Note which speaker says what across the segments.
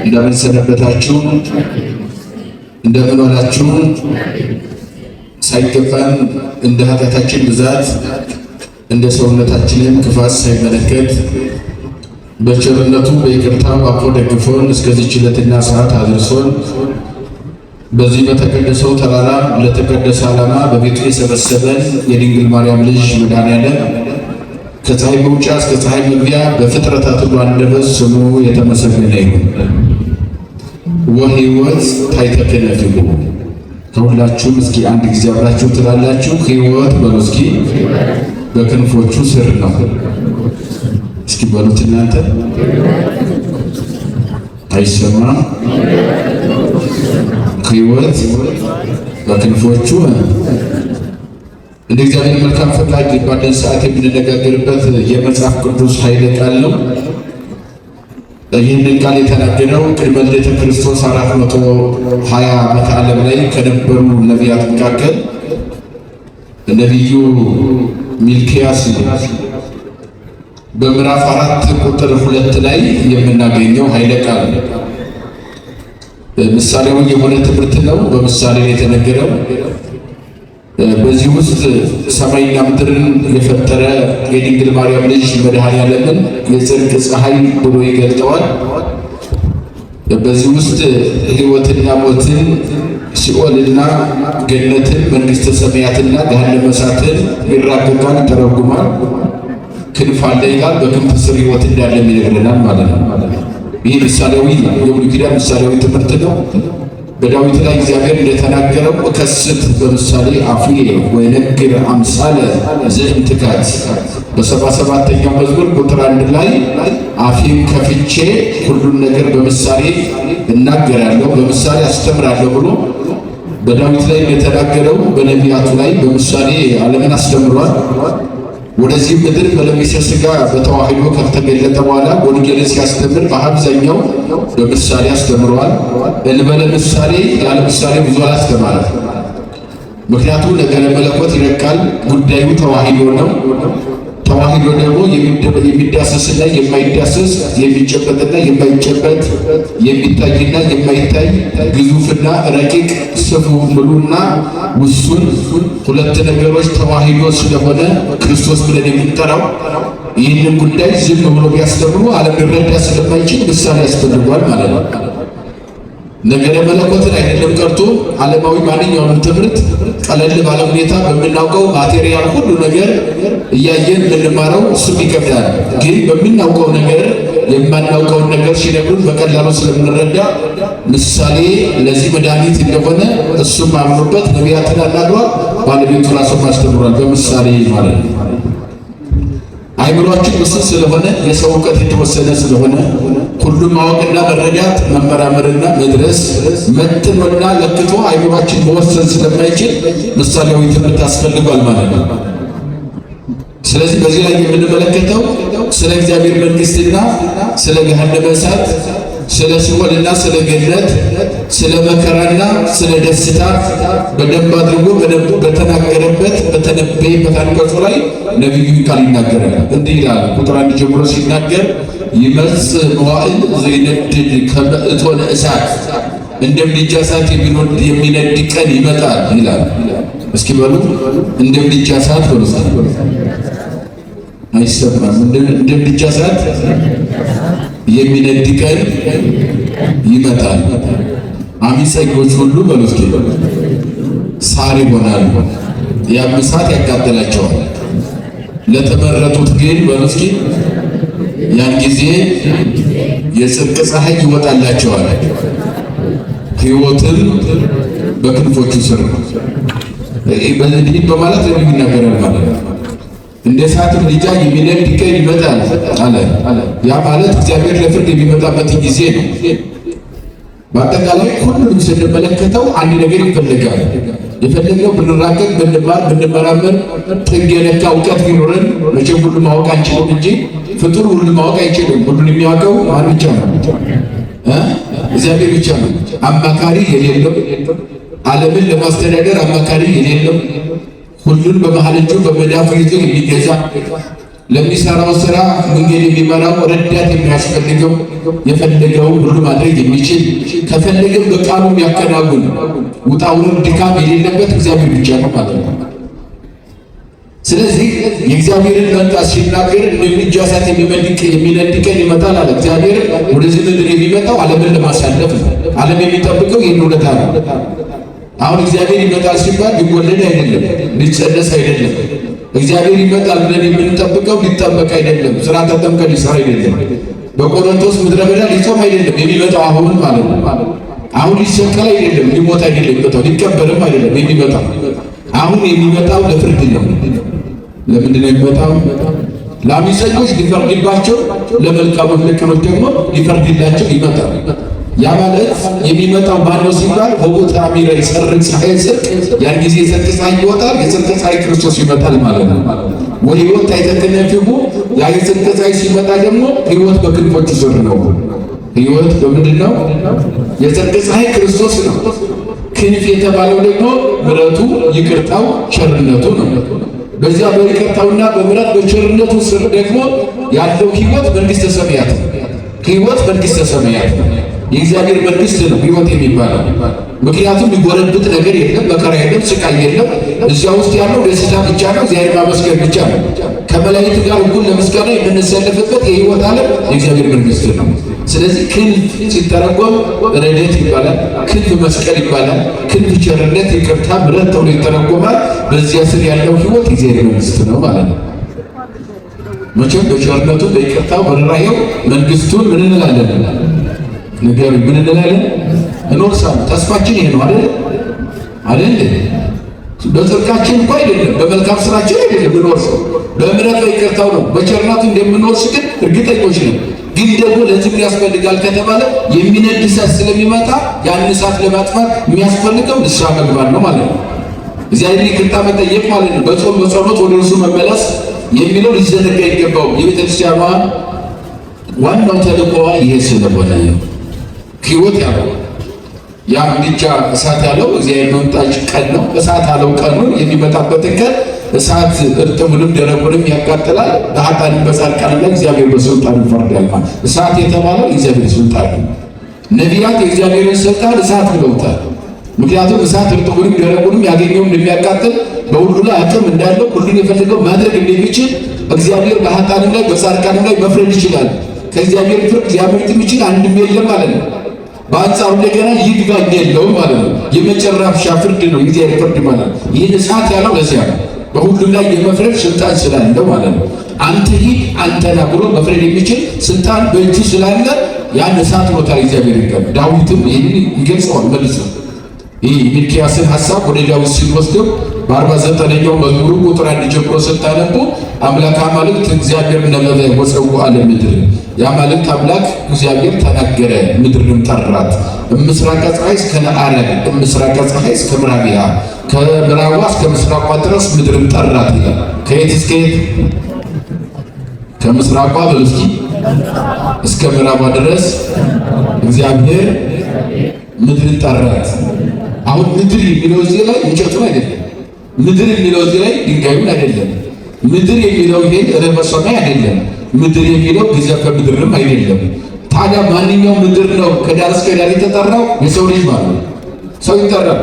Speaker 1: እንደምን ሰነበታችሁ? እንደምን ዋላችሁ? ሳይገባን እንደ ኃጢአታችን ብዛት እንደ ሰውነታችንም ክፋት ሳይመለከት በቸርነቱ በይቅርታው አቅፎ ደግፎን እስከዚህች ዕለትና ሰዓት አድርሶን በዚህ በተቀደሰው ተራራ ለተቀደሰ ዓላማ በቤቱ የሰበሰበን የድንግል ማርያም ልጅ መድኃኔዓለም ከፀሐይ መውጫ እስከ ፀሐይ መግቢያ በፍጥረታት ሁሉ አንደበት ስሙ የተመሰገነ ይሁን። ወሕይወት ታሕተ ክነፊሁ። ከሁላችሁም እስኪ አንድ ጊዜ አብራችሁ ትላላችሁ። ሕይወት በሉ እስኪ በክንፎቹ ስር ነው። እስኪ በሉት እናንተ አይሰማም። ሕይወት በክንፎቹ። እንደ እግዚአብሔር መልካም ፈቃድ ባለን ሰዓት የምንነጋገርበት የመጽሐፍ ቅዱስ ኃይለ ቃል ነው። ይህንን ቃል የተናገረው ቅድመ ልደተ ክርስቶስ 420 ዓመተ ዓለም ላይ ከነበሩ ነቢያት መካከል ነቢዩ ሚልኪያስ ነው። በምዕራፍ 4 ቁጥር 2 ላይ የምናገኘው ኃይለ ቃል ነው። ምሳሌያዊ የሆነ ትምህርት ነው። በምሳሌ የተነገረው በዚህ ውስጥ ሰማይና ምድርን የፈጠረ የድንግል ማርያም ልጅ መድኃኔዓለምን የጽድቅ ፀሐይ ብሎ ይገልጠዋል። በዚህ ውስጥ ሕይወትና ሞትን፣ ሲኦልና ገነትን፣ መንግሥተ ሰማያትና ገሃነመ እሳትን ይራቀቃል፣ ይተረጉማል። ክንፍ አለ ይላል። በክንፍ ስር ሕይወት እንዳለም ይነግረናል ማለት ነው። ይህ ምሳሌያዊ የብሉይ ኪዳን ምሳሌያዊ ትምህርት ነው። በዳዊት ላይ እግዚአብሔር እንደተናገረው እከስት በምሳሌ አፉዬ ወይነግር አምሳለ ዘእምትካት፣ በ77ኛው መዝሙር ቁጥር 1 ላይ አፌን ከፍቼ ሁሉን ነገር በምሳሌ እናገራለሁ፣ በምሳሌ አስተምራለሁ ብሎ በዳዊት ላይ እንደተናገረው በነቢያቱ ላይ በምሳሌ ዓለምን አስተምሯል። ወደዚህ ምድር በለቢሰ ሥጋ በተዋህዶ ከተገለጠ በኋላ ወንጌልን ሲያስተምር በአብዛኛው በምሳሌ አስተምረዋል። እንበለ ምሳሌ፣ ያለ ምሳሌ ብዙ አላስተማረም። ምክንያቱም ነገረ መለኮት ይረቃል። ጉዳዩ ተዋህዶ ነው። ተዋህዶ ደግሞ የሚዳሰስና የማይዳሰስ፣ የሚጨበጥና የማይጨበጥ፣ የሚታይና የማይታይ፣ ግዙፍና ረቂቅ፣ ስፉ ምሉና ውሱን ሁለት ነገሮች ተዋህዶ ስለሆነ ክርስቶስ ብለን የምንጠራው ይህንን ጉዳይ ዝም ብሎ ቢያስተምሩ ዓለም ሊረዳ ስለማይችል ምሳሌ ያስፈልጓል ማለት ነው። ነገረ መለኮትን አይደለም ቀርቶ ዓለማዊ ማንኛውንም ትምህርት ቀለል ባለ ሁኔታ በምናውቀው material ሁሉ ነገር እያየን የምንማረው እሱም ይከብዳል። ግን በምናውቀው ነገር የማናውቀውን ነገር ሲነግሩን በቀላሉ ስለምንረዳ ምሳሌ ለዚህ መድኃኒት እንደሆነ እሱም አምኖበት ነቢያትን አናግሯል። ባለቤቱ ራሱም አስተምሯል በምሳሌ ማለት ነው። አይምሯችን ውስን ስለሆነ፣ የሰው እውቀት የተወሰነ ስለሆነ፣ ሁሉም ማወቅና መረዳት መመራመርና መድረስ መጥኖና ለክቶ አይምሯችን መወሰን ስለማይችል ምሳሌያዊ ትምህርት አስፈልጓል ማለት ነው። ስለዚህ በዚህ ላይ የምንመለከተው ስለ እግዚአብሔር መንግሥትና ስለ ገሃነመ እሳት፣ ስለ ሲኦልና ስለ ገነት፣ ስለ መከራና ስለ ደስታ በደንብ አድርጎ በተናገረበት በተነበየበት አንቀጹ ላይ ነቢዩ ቃል ይናገራል። እንዲህ ይላል። ቁጥር 1 ጀምሮ ሲናገር ይመጽእ መዋዕል ዘይነድድ ከመ እቶነ እሳት፣ እንደ ምድጃ እሳት የሚነድ ቀን ይመጣል ይላል። እስኪ በሉ እንደ ምድጃ እሳት በሉ። አይሰማም። እንደ ምድጃ እሳት የሚነድ ቀን ይመጣል። አመፀኞች ሁሉ በሉ እስኪ ሳር ይሆናሉ። ያም እሳት ያቃጥላቸዋል። ለተመረጡት ግን በሉ እስኪ ያን ጊዜ የጽድቅ ፀሐይ ይወጣላቸዋል፣ ሕይወትም በክንፎቹ ስር ነው። ይህን በማለት ነቢዩ ይናገራል ማለት ነው። እንደ እሳት ምድጃ የሚነድ ቀን ይመጣል አለ። ያ ማለት እግዚአብሔር ለፍርድ የሚመጣበት ጊዜ ነው። በአጠቃላይ ሁሉንም ስንመለከተው አንድ ነገር ይፈልጋል። የፈለግነው ብንራቀቅ፣ ብንማር፣ ብንመራመር፣ ጥግ የነካ እውቀት ቢኖረን መቼም ሁሉ ማወቅ አንችልም እንጂ ፍጡር ሁሉን ማወቅ አይችልም። ሁሉን የሚያውቀው ማን ብቻ ነው? እግዚአብሔር ብቻ ነው። አማካሪ የሌለው፣ ዓለምን ለማስተዳደር አማካሪ የሌለው፣ ሁሉን በመሃል እጁ በመዳፉ ይዞ የሚገዛ፣ ለሚሰራው ስራ መንገድ የሚመራው ረዳት የሚያስፈልገው የፈለገውን ሁሉ ማድረግ የሚችል ከፈለገም በቃሉ የሚያከናውን ውጣ ውረድ ድካም የሌለበት እግዚአብሔር ብቻ ነው ማለት ነው። ስለዚህ የእግዚአብሔርን መምጣት ሲናገር እንደ ምድጃ እሳት የሚነድ ቀን ይመጣል አለ። እግዚአብሔር ወደዚህ ምድር የሚመጣው ዓለምን ለማሳለፍ ነው። ዓለም የሚጠብቀው ይህን እውነታ ነው። አሁን እግዚአብሔር ይመጣል ሲባል ሊወለድ አይደለም፣ ሊጸነስ አይደለም። እግዚአብሔር ይመጣል ብለን የምንጠብቀው ሊጠመቅ አይደለም፣ ስራ ተጠምቀ ሊሰራ አይደለም፣ በቆሮንቶስ ምድረ በዳ ሊጾም አይደለም የሚመጣው አሁን ማለት ነው። አሁን ሊሰቀል አይደለም፣ ሊሞት አይደለም የሚመጣው፣ ሊቀበርም አይደለም የሚመጣው። አሁን የሚመጣው ለፍርድ ነው። ለምንድን ነው የሚመጣው? ለአመፀኞች ሊፈርድባቸው፣ ለመልካሞች ለቅኖች ደግሞ ሊፈርድላቸው ይመጣል። ያ ማለት የሚመጣው ማነው ሲባል ወቦት አሚረ ይሰርቅ ፀሐይ ጽድቅ፣ ያን ጊዜ የጽድቅ ፀሐይ ይወጣል። የጽድቅ ፀሐይ ክርስቶስ ይመጣል ማለት ነው። ወሕይወት ታይተከነፊሁ፣ ያ የጽድቅ ፀሐይ ሲመጣ ደግሞ ሕይወት በክንፎቹ ስር ነው። ሕይወት በምንድን ነው? የጽድቅ ፀሐይ ክርስቶስ ነው። ክንፍ የተባለው ደግሞ ምሕረቱ፣ ይቅርታው፣ ቸርነቱ ነው። በዚያ በይቅርታውና በምሕረት በቸርነቱ ስር ደግሞ ያለው ሕይወት መንግሥተ ሰማያት ነው። ሕይወት መንግሥተ ሰማያት ነው። የእግዚአብሔር መንግሥት ነው ሕይወት የሚባለው። ምክንያቱም የሚጎረብጥ ነገር የለም፣ መከራ የለም፣ ስቃይ የለም። እዚያ ውስጥ ያለው ደስታ ብቻ ነው፣ እግዚአብሔር ማመስገን ብቻ ነው። ከመላእክት ጋር እኩል ለምስጋና የምንሰለፍበት የሕይወት ዓለም የእግዚአብሔር መንግሥት ነው። ስለዚህ ክንፍ ሲተረጎም ረድኤት ይባላል፣ ክንፍ መስቀል ይባላል፣ ክንፍ ቸርነት፣ ይቅርታ፣ ምሕረት ተብሎ ይተረጎማል። በዚያ ስር ያለው ሕይወት የእግዚአብሔር መንግሥት ነው ማለት ነው። መቼም በቸርነቱ በይቅርታው በርኅራኄው መንግሥቱን ምን እንላለን? ንገሩኝ፣ ምን እንላለን? እንወርሳለን። ተስፋችን ይሄ ነው አይደል? አይደል? በጽድቃችን እንኳ አይደለም፣ በመልካም ስራችን አይደለም የምንወርሰው፣ በምሕረት በይቅርታው ነው። በቸርነቱ እንደምንወርስ ግን እርግጠኞች ነን። ግን ደግሞ ለዚህ ምን ያስፈልጋል ከተባለ የሚነድ እሳት ስለሚመጣ ያን እሳት ለማጥፋት የሚያስፈልገው ንስሐ መግባት ነው ማለት ነው። እግዚአብሔር ይቅርታ መጠየቅ ማለት ነው። በጾም በጸሎት ወደ እርሱ መመለስ የሚለው ሊዘነጋ አይገባውም። የቤተ ክርስቲያኗ ዋናው ተልእኮዋ ይሄ ስለሆነ ሕይወት ያለው ያ ምድጃ እሳት ያለው እግዚአብሔር መምጣት ቀን ነው። እሳት ያለው ቀኑን የሚመጣበትን ቀን እሳት እርጥቡንም ደረቁንም ያቃጥላል። በኃጥአንም በጻድቃንም ላይ እግዚአብሔር በስልጣኑ ይፈርዳል። ማለት እሳት የተባለው የእግዚአብሔር ስልጣን ነው። ነቢያት የእግዚአብሔርን ስልጣን እሳት ብለውታል። ምክንያቱም እሳት እርጥቡንም ደረቁንም ያገኘውን እንደሚያቃጥል በሁሉ ላይ አቅም እንዳለው ሁሉን የፈለገው ማድረግ እንደሚችል እግዚአብሔር በኃጥአንም ላይ በጻድቃንም ላይ መፍረድ ይችላል። ከእግዚአብሔር ፍርድ ሊያመልጥ የሚችል አንድም የለም ማለት ነው። በአንጻሩ እንደገና ይግባኝ የለውም ማለት ነው። የመጨረሻ ፍርድ ነው የእግዚአብሔር ፍርድ ማለት ነው። ይህን እሳት ያለው ለዚያ ነው። በሁሉም ላይ የመፍረድ ስልጣን ስላለው ማለት ነው። አንተ ሂድ አንተ ና ብሎ መፍረድ የሚችል ስልጣን በእጁ ስላለ ያን እሳት ብሎታል እግዚአብሔር ይቀር። ዳዊትም ይህን ይገልጸዋል መልሶ። ይህ ሚልኪያስን ሐሳብ ወደ ዳዊት ሲወስደው በ49ኛው መዝሙሩ ቁጥር 1 ጀምሮ ስታነቡ አምላክ አማልክት እግዚአብሔር ነበበ ወፀውአ ለምድር፣ የአማልክት አምላክ እግዚአብሔር ተናገረ ምድርንም ጠራት። እምስራቀ ፀሐይ እስከ ነዓረብ፣ እምስራቀ ፀሐይ እስከ ምዕራቢሃ፣ ከምዕራቧ እስከ ምስራቋ ድረስ ምድርን ጠራት ይላል። ከየት እስከ የት? ከምስራቋ በሉ እስኪ እስከ ምዕራቧ ድረስ እግዚአብሔር ምድርን ጠራት። አሁን ምድር የሚለው እዚህ ላይ እንጨቱን አይደለም። ምድር የሚለው እዚህ ላይ ድንጋዩን አይደለም። ምድር የሚለው ይሄ ርዕበ ሰማይ አይደለም። ምድር የሚለው ግዘፈ ምድርም አይደለም። ታዲያ ማንኛው ምድር ነው ከዳር እስከ ዳር የተጠራው? የሰው ልጅ ማለት ነው። ሰው ይጠራል።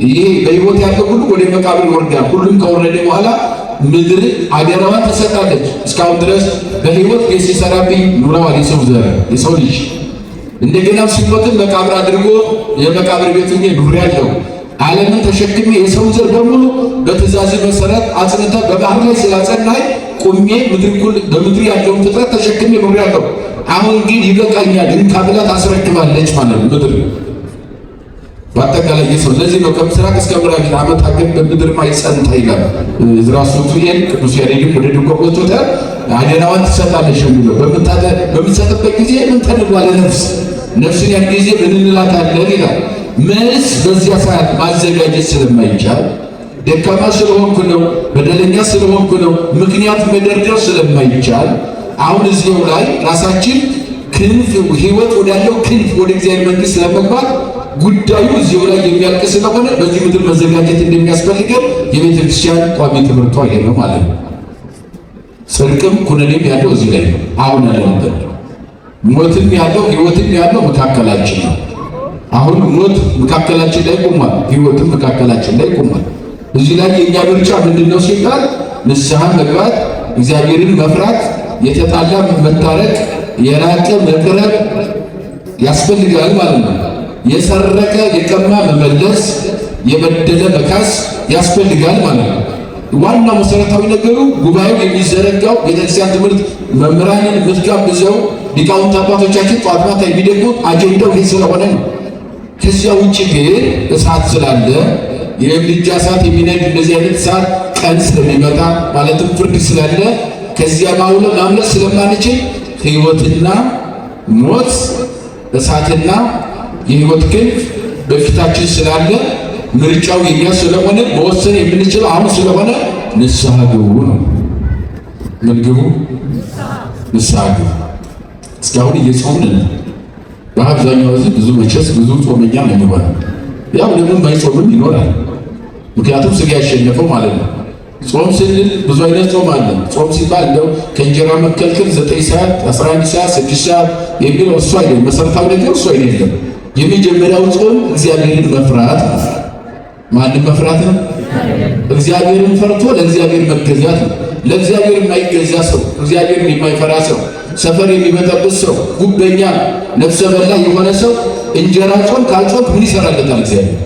Speaker 1: ይሄ በሕይወት ያለው ሁሉ ወደ መቃብር ይወርዳል። ሁሉም ከወረደ በኋላ ምድር አደራዋን ትሰጣለች። እስካሁን ድረስ በሕይወት ቤት ሲሰራብኝ ኑረዋል። የሰው ዘር የሰው ልጅ እንደገና ሲሞትም መቃብር አድርጎ የመቃብር ቤት ሆኜ ኑሬያለሁ። ዓለምን ተሸክሜ የሰው ዘር በሙሉ በትእዛዝ መሰረት አጽንተ በባህር ላይ ስላጸናኝ ቁሜ በምድር ያለውን ፍጥረት ተሸክሜ ኑሬያለሁ። አሁን ግን ይበቃኛል እንካ ብላ ታስረክባለች ማለት ነው ምድር በአጠቃላይ የሰው ለዚህ ነው ከምስራቅ እስከ ምዕራብ ዓመት አገር በምድር ማይጸንታ ይላል ዕዝራ ሱቱኤል። ቅዱስ ያሬድም ወደ ድጓ ወጥቶታል። አደራዋን ትሰጣለች የሚለው በምትሰጥበት ጊዜ ምን ተንሏል? ነፍስ ነፍስን ያን ጊዜ ምን እንላታለን ይላል። መልስ በዚያ ሰዓት ማዘጋጀት ስለማይቻል ደካማ ስለሆንኩ ነው፣ በደለኛ ስለሆንኩ ነው፣ ምክንያት መደርደር ስለማይቻል አሁን እዚያው ላይ ራሳችን ክንፍ ሕይወት ወዳለው ክንፍ ወደ እግዚአብሔር መንግሥት ለመግባት ጉዳዩ እዚሁ ላይ የሚያልቅ ስለሆነ በዚህ ምድር መዘጋጀት እንደሚያስፈልገን የቤተ ክርስቲያን ቋሚ ትምህርቷ ይሄ ነው ማለት ነው። ጽድቅም ኩነኔም ያለው እዚህ ላይ ነው። አሁን ያለንበት ሞትም ያለው ሕይወትም ያለው መካከላችን ነው። አሁን ሞት መካከላችን ላይ ቆሟል፣ ሕይወትም መካከላችን ላይ ቆሟል። እዚህ ላይ የእኛ ምርጫ ምንድነው ሲባል ንስሐ መግባት፣ እግዚአብሔርን መፍራት፣ የተጣላ መታረቅ፣ የራቀ መቅረብ ያስፈልጋል ማለት ነው። የሰረቀ የቀማ መመለስ፣ የበደለ መካስ ያስፈልጋል ማለት ነው። ዋናው መሰረታዊ ነገሩ ጉባኤው የሚዘረጋው ቤተክርስቲያን ትምህርት መምህራንን የምትጋብዘው ሊቃውንት አባቶቻችን ጧት ማታ የሚደግሙት አጀንዳው ይህ ስለሆነ ነው። ከዚያ ውጭ ግን እሳት ስላለ የምድጃ እሳት የሚነድ እንደዚህ አይነት እሳት ቀን ስለሚመጣ ማለትም ፍርድ ስላለ ከዚያ ማምለጥ ስለማንችል ሕይወትና ሞት እሳትና የሕይወት ክንፍ በፊታችን ስላለ ምርጫው የኛ ስለሆነ መወሰን የምንችለው አሁን ስለሆነ ንስሐ ግቡ ነው። ምን ግቡ? ንስሐ ግቡ። እስካሁን እየጾምን ነው። በአብዛኛው እዚህ ብዙ መቼስ ብዙ ጾመኛ ነው የሚሆነው። ያው ደግሞ የማይጾምም ይኖራል። ምክንያቱም ስጋ ያሸነፈው ማለት ነው። ጾም ስንል ብዙ አይነት ጾም አለ። ጾም ሲባል እንደው ከእንጀራ መከልከል 9 ሰዓት፣ 11 ሰዓት፣ 6 ሰዓት የሚለው እሱ አይደለም። መሰረታዊ ነገር እሱ አይደለም። የመጀመሪያው ጾም እግዚአብሔርን መፍራት ነው። ማንም መፍራት ነው? እግዚአብሔርን ፈርቶ ለእግዚአብሔር መገዛት ነው። ለእግዚአብሔር የማይገዛ ሰው፣ እግዚአብሔርን የማይፈራ ሰው፣ ሰፈር የሚበጠብጥ ሰው፣ ጉበኛ፣ ነፍሰ በላ የሆነ ሰው እንጀራ ጾም ካልጾም ምን ይሰራለታል? እግዚአብሔር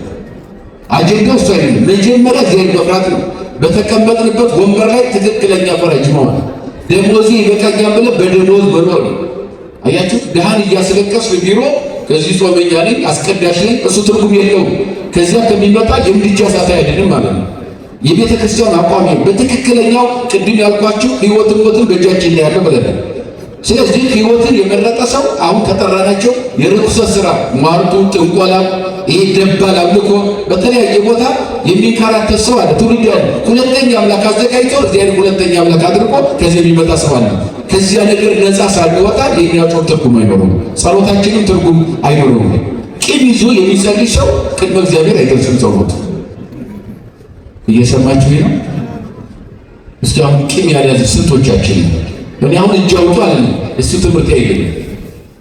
Speaker 1: አጀንዳው እሱ አይደለም። መጀመሪያ እግዚአብሔር መፍራት ነው። በተቀመጥንበት ወንበር ላይ ትክክለኛ ፈራጅ መሆን፣ ደሞዜ ይበቃኛል ብለህ በደሞዝ መኖር። አያችሁ፣ ድሃን እያስለቀስ ቢሮ ከዚህ ጾመኛ ነኝ አስቀዳሽ ነኝ እሱ ትርጉም የለውም። ከዚያ ከሚመጣ የምድጃ እሳት አይድንም ማለት ነው። የቤተ ክርስቲያን አቋም በትክክለኛው ቅድም ያልኳችሁ ሕይወትን ሞትን በእጃችን ላይ ያለው ብለናል። ስለዚህ ሕይወትን የመረጠ ሰው አሁን ከጠራናቸው የርኩሰት ስራ ሟርቱ፣ ጥንቆላ፣ ይሄ ደባል አምልኮ በተለያየ ቦታ የሚንከራተት ሰው አለ። ትውልድ ያለ ሁለተኛ አምላክ አዘጋጅቶ እግዚአብሔር ሁለተኛ አምላክ አድርጎ ከዚህ የሚመጣ ሰው አለ። ከዚያ ነገር ነፃ ሳንወጣ የኛ ጾም ትርጉም አይኖረውም፣ ጸሎታችንም ትርጉም አይኖረውም። ቂም ይዞ የሚጸልይ ሰው ቅድመ እግዚአብሔር አይደርስም ጸሎቱ። እየሰማችሁ ነው? እስኪ አሁን ቂም ያልያዘ ስንቶቻችን? እኔ አሁን እጅ አውጡ አለ እሱ ትምህርት አይደለም።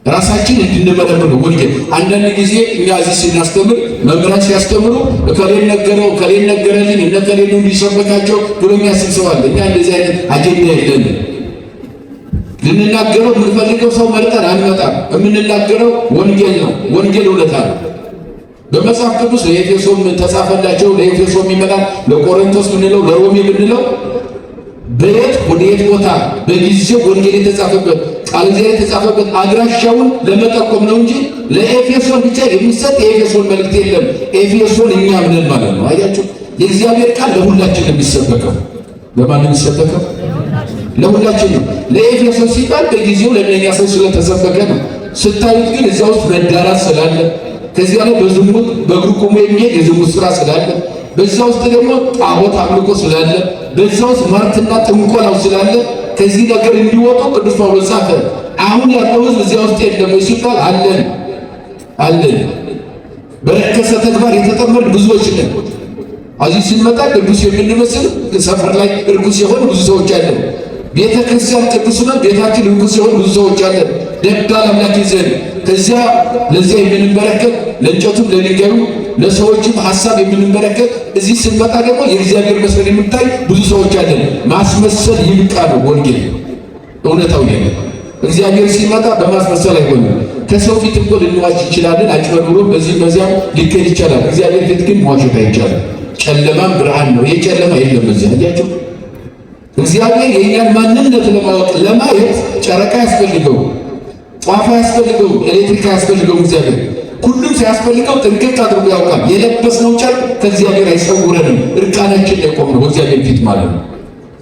Speaker 1: ራሳችን እንድንመረምር ነው ወንጌል። አንዳንድ ጊዜ እኛ እዚህ ስናስተምር መምህራን ሲያስተምሩ እከሌን ነገረው እከሌን ነገረልኝ እነ እከሌን ነው እንዲሰበካቸው ብሎ የሚያስብ ሰው አለ። እኛ እንደዚህ አይነት አጀንዳ የለንም። ልንናገረው የምንፈልገው ሰው መርጠን አንመጣም። የምንናገረው ወንጌል ነው። ወንጌል እውነታ ነው። በመጽሐፍ ቅዱስ ለኤፌሶን ተጻፈላቸው፣ ለኤፌሶን ይመጣል፣ ለቆሮንቶስ ብንለው፣ ለሮሜ ብንለው በየት ወደ የት ቦታ በጊዜው ወንጌል የተጻፈበት ቃል እግዚአብሔር የተጻፈበት አድራሻውን ለመጠቆም ነው እንጂ ለኤፌሶን ብቻ የሚሰጥ የኤፌሶን መልእክት የለም። ኤፌሶን እኛ ምንን ማለት ነው። አያችሁ፣ የእግዚአብሔር ቃል ለሁላችን ነው የሚሰበከው። ለማን ነው የሚሰበከው? ለሁላችን ነው። ለኤፌሶን ሲባል በጊዜው ለእነኛ ሰው ስለተሰበከ ነው። ስታዩት ግን እዚያ ውስጥ መዳራት ስላለ፣ ከዚያ ላይ በዝሙት በእግሩ ቆሞ የሚሄድ የዝሙት ስራ ስላለ፣ በዛ ውስጥ ደግሞ ጣዖት አምልኮ ስላለ፣ በዛ ውስጥ ሟርትና ጥንቆላው ስላለ ከዚህ ነገር እንዲወጡ ቅዱስ ጳውሎስ ጻፈ። አሁን ያለው ሕዝብ እዚያ ውስጥ የለም ወይ ሲባል አለን አለን። በረከሰ ተግባር የተጠመድ ብዙዎች ነን። እዚህ ስንመጣ ቅዱስ የምንመስል ሰፈር ላይ እርኩስ የሆን ብዙ ሰዎች አለን። ቤተ ክርስቲያን ቅዱስ ነን፣ ቤታችን እርኩስ የሆን ብዙ ሰዎች አለን። ደባል አምላክ ይዘን ከዚያ ለዚያ የምንበረከት ለእንጨቱም ለድንጋዩ ለሰዎችም ሐሳብ የምንመለከት እዚህ ስንመጣ ደግሞ የእግዚአብሔር መስለን የምታይ ብዙ ሰዎች አለን። ማስመሰል ይብቃ ነው ወንጌል እውነታው ይሄ ነው። እግዚአብሔር ሲመጣ በማስመሰል አይሆንም። ከሰው ፊት እኮ ልንዋሽ እንችላለን፣ አጭበርብሮ በዚህ በዚያም ሊካሄድ ይቻላል። እግዚአብሔር ፊት ግን መዋሸት አይቻልም። ጨለማም ብርሃን ነው። ይሄ ጨለማ የለም እዚህ አያቸው። እግዚአብሔር የእኛን ማንነት ለማወቅ ለማየት ጨረቃ ያስፈልገው፣ ጧፍ አያስፈልገው፣ ኤሌክትሪክ አያስፈልገው። እግዚአብሔር ሁሉም ሲያስፈልገው ጥንቅቅ አድርጎ ያውቃል። የለበስነው ጨርቅ ከእግዚአብሔር አይሰውረንም። እርቃናችን ላይ ቆምነው በእግዚአብሔር ፊት ማለት ነው።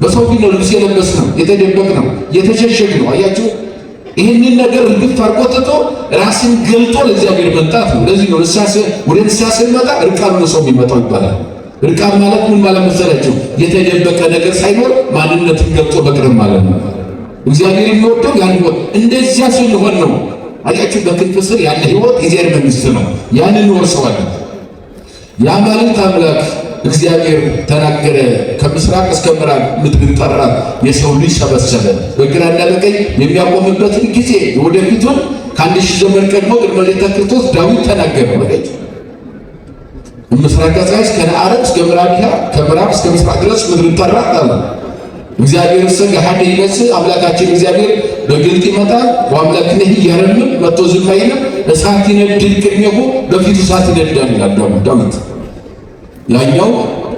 Speaker 1: በሰው ፊት ነው ልብስ የለበስነው፣ የተደበቅነው፣ የተሸሸግነው። አያችሁ፣ ይህንን ነገር እርግፍ አድርጎ ትቶ ራስን ገልጦ ለእግዚአብሔር መምጣት ነው። ለዚህ ነው ወደ ንስሐ ስንመጣ እርቃኑ ነው ሰው የሚመጣው ይባላል። እርቃን ማለት ምን ማለት መሰላችሁ? የተደበቀ ነገር ሳይኖር ማንነትን ገልጦ መቅረብ ማለት ነው። እግዚአብሔር የሚወደው ያን ህይወት እንደዚያ ስንሆን ነው። አያችሁ፣ በክንፍ ስር ያለ ህይወት የእግዚአብሔር መንግስት ነው። ያንን እንወርሰዋለን። የአማልክት አምላክ እግዚአብሔር ተናገረ። ከምስራቅ እስከ ምዕራብ ምድርን ጠራት፣ የሰው ልጅ ሰበሰበ። በግራና በቀኝ የሚያቆምበትን ጊዜ ወደፊቱን ከ1000 ዘመን ቀድሞ ቅድመ ልደተ ክርስቶስ ዳዊት ተናገረ። ወደፊት ምስራቅ ፀሐይ እስከ ነዓረብ እስከ ምዕራቢሃ ከምዕራብ እስከ ምስራቅ ድረስ ምድርን ጠራት አለ። እግዚአብሔር እሰ ገሃደ ይመጽእ፣ አምላካችን እግዚአብሔር በግልጥ ይመጣል። ወአምላክነ ኢያረምም፣ መጥቶ ዝም አይልም። እሳት ይነድድ ቅድሜሁ፣ በፊቱ እሳት ይነድዳል ይላል ዳዊት። ያኛው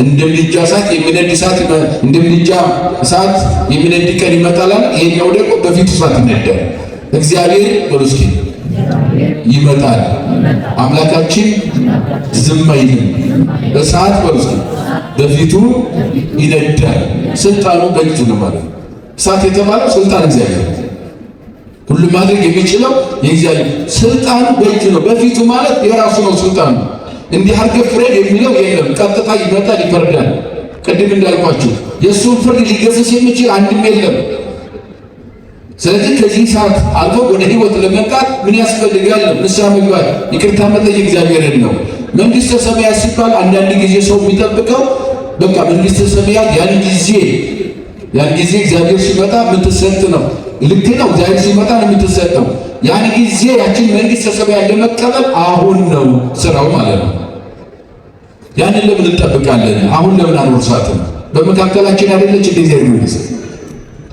Speaker 1: እንደ ምድጃ እሳት የሚነድ እሳት እንደ ምድጃ እሳት የሚነድ ቀን ይመጣል። ይሄኛው ደግሞ በፊቱ እሳት ይነዳል። እግዚአብሔር በሉ እስኪ ይመጣል። አምላካችን ዝም አይልም። እሳት በሉ እስኪ በፊቱ ይነዳል። ስልጣኑ በእጁ ነው ማለት ነው። እሳት የተባለው ስልጣን እግዚአብሔር ሁሉም ማድረግ የሚችለው የእግዚአብሔር ስልጣኑ በእጁ ነው። በፊቱ ማለት የራሱ ነው ስልጣኑ። እንዲህ አድርገህ ፍረድ የሚለው የለም። ቀጥታ ይመጣል፣ ይፈርዳል። ቅድም እንዳልኳችሁ የእሱን ፍርድ ሊገስጽ የሚችል አንድም የለም። ስለዚህ ከዚህ ሰዓት አልፎ ወደ ህይወት ለመምጣት ምን ያስፈልጋል? ንስሐ መግባት፣ ይቅርታ መጠየቅ እግዚአብሔርን ነው። መንግስተ ሰማያት ሲባል አንዳንድ ጊዜ ሰው የሚጠብቀው በቃ መንግስተ ሰማያት ያን ጊዜ እግዚአብሔር ሲመጣ የምትሰጥ ነው። ልክ ነው። እግዚአብሔር ሲመጣ ነው የምትሰጠው። ያን ጊዜ ያችን መንግስተ ሰማያት ለመቀበል አሁን ነው ስራው ማለት ነው። ያንን ለምን እንጠብቃለን? አሁን ለምን አንወርሳትም? በመካከላችን አይደለች እንደ እግዚአብሔር መንግስት?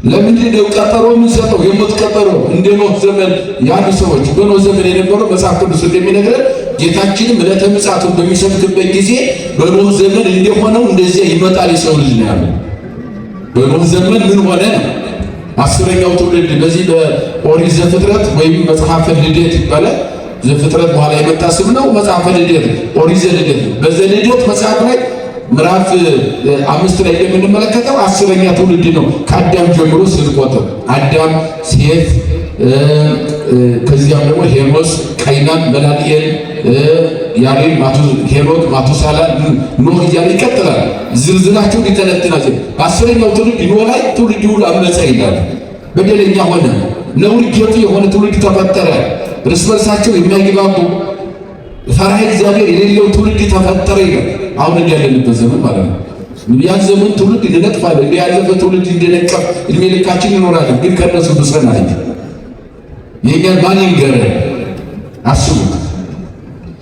Speaker 1: ለምንድን ነው ቀጠሮ የምንሰጠው? የሞት ቀጠሮ እንደ ኖህ ዘመን ያሉ ሰዎች በኖህ ዘመን የነበረው መጽሐፍ ቅዱስ እንደሚነግረን ጌታችንም ዕለተ ምጽአቱን በሚሰብክበት ጊዜ በኖህ ዘመን እንደሆነው እንደዚያ ይመጣል የሰው ልጅ ነው ያለው። በኖህ ዘመን ምን ሆነ ነው? 10ኛው ትውልድ በዚህ በኦሪት ዘፍጥረት ወይም መጽሐፈ ልደት ይባላል። ዘፍጥረት በኋላ የመጣ ስም ነው። መጽሐፈ ልደት ኦሪት ዘልደት ነው። በዘልደት መጽሐፍ ላይ ምዕራፍ 5 ላይ እንደምንመለከተው 10ኛ ትውልድ ነው ከአዳም ጀምሮ ስንቆጥር አዳም፣ ሴት፣ ከዚያም ደግሞ ሄኖስ፣ ቀይናን፣ መላልኤል፣ ያሬድ፣ ሄኖክ፣ ማቱሳላ፣ ኖህ እያለ ይቀጥላል። ዝርዝራቸውን ይተነትናል። በ10ኛው ትውልድ ኖህ ላይ ትውልድ ሁሉ አመፀ ይላል። በደለኛ ሆነ፣ ነውር ጌጡ የሆነ ትውልድ ተፈጠረ። እርስ በርሳቸው የማይግባቡ ፈሪሃ እግዚአብሔር የሌለው ትውልድ ተፈጠረ ይላል። አሁን እንዲያለንበት ዘመን ማለት ነው። ያን ዘመን ትውልድ እንነቅፋለን። እንዲህ ያለፈ ትውልድ እንደነቀፍ እድሜ ልካችን እንኖራለን። ግን ከእነሱ ብሰናል። የእኛን ማን ይንገረን? አስቡት።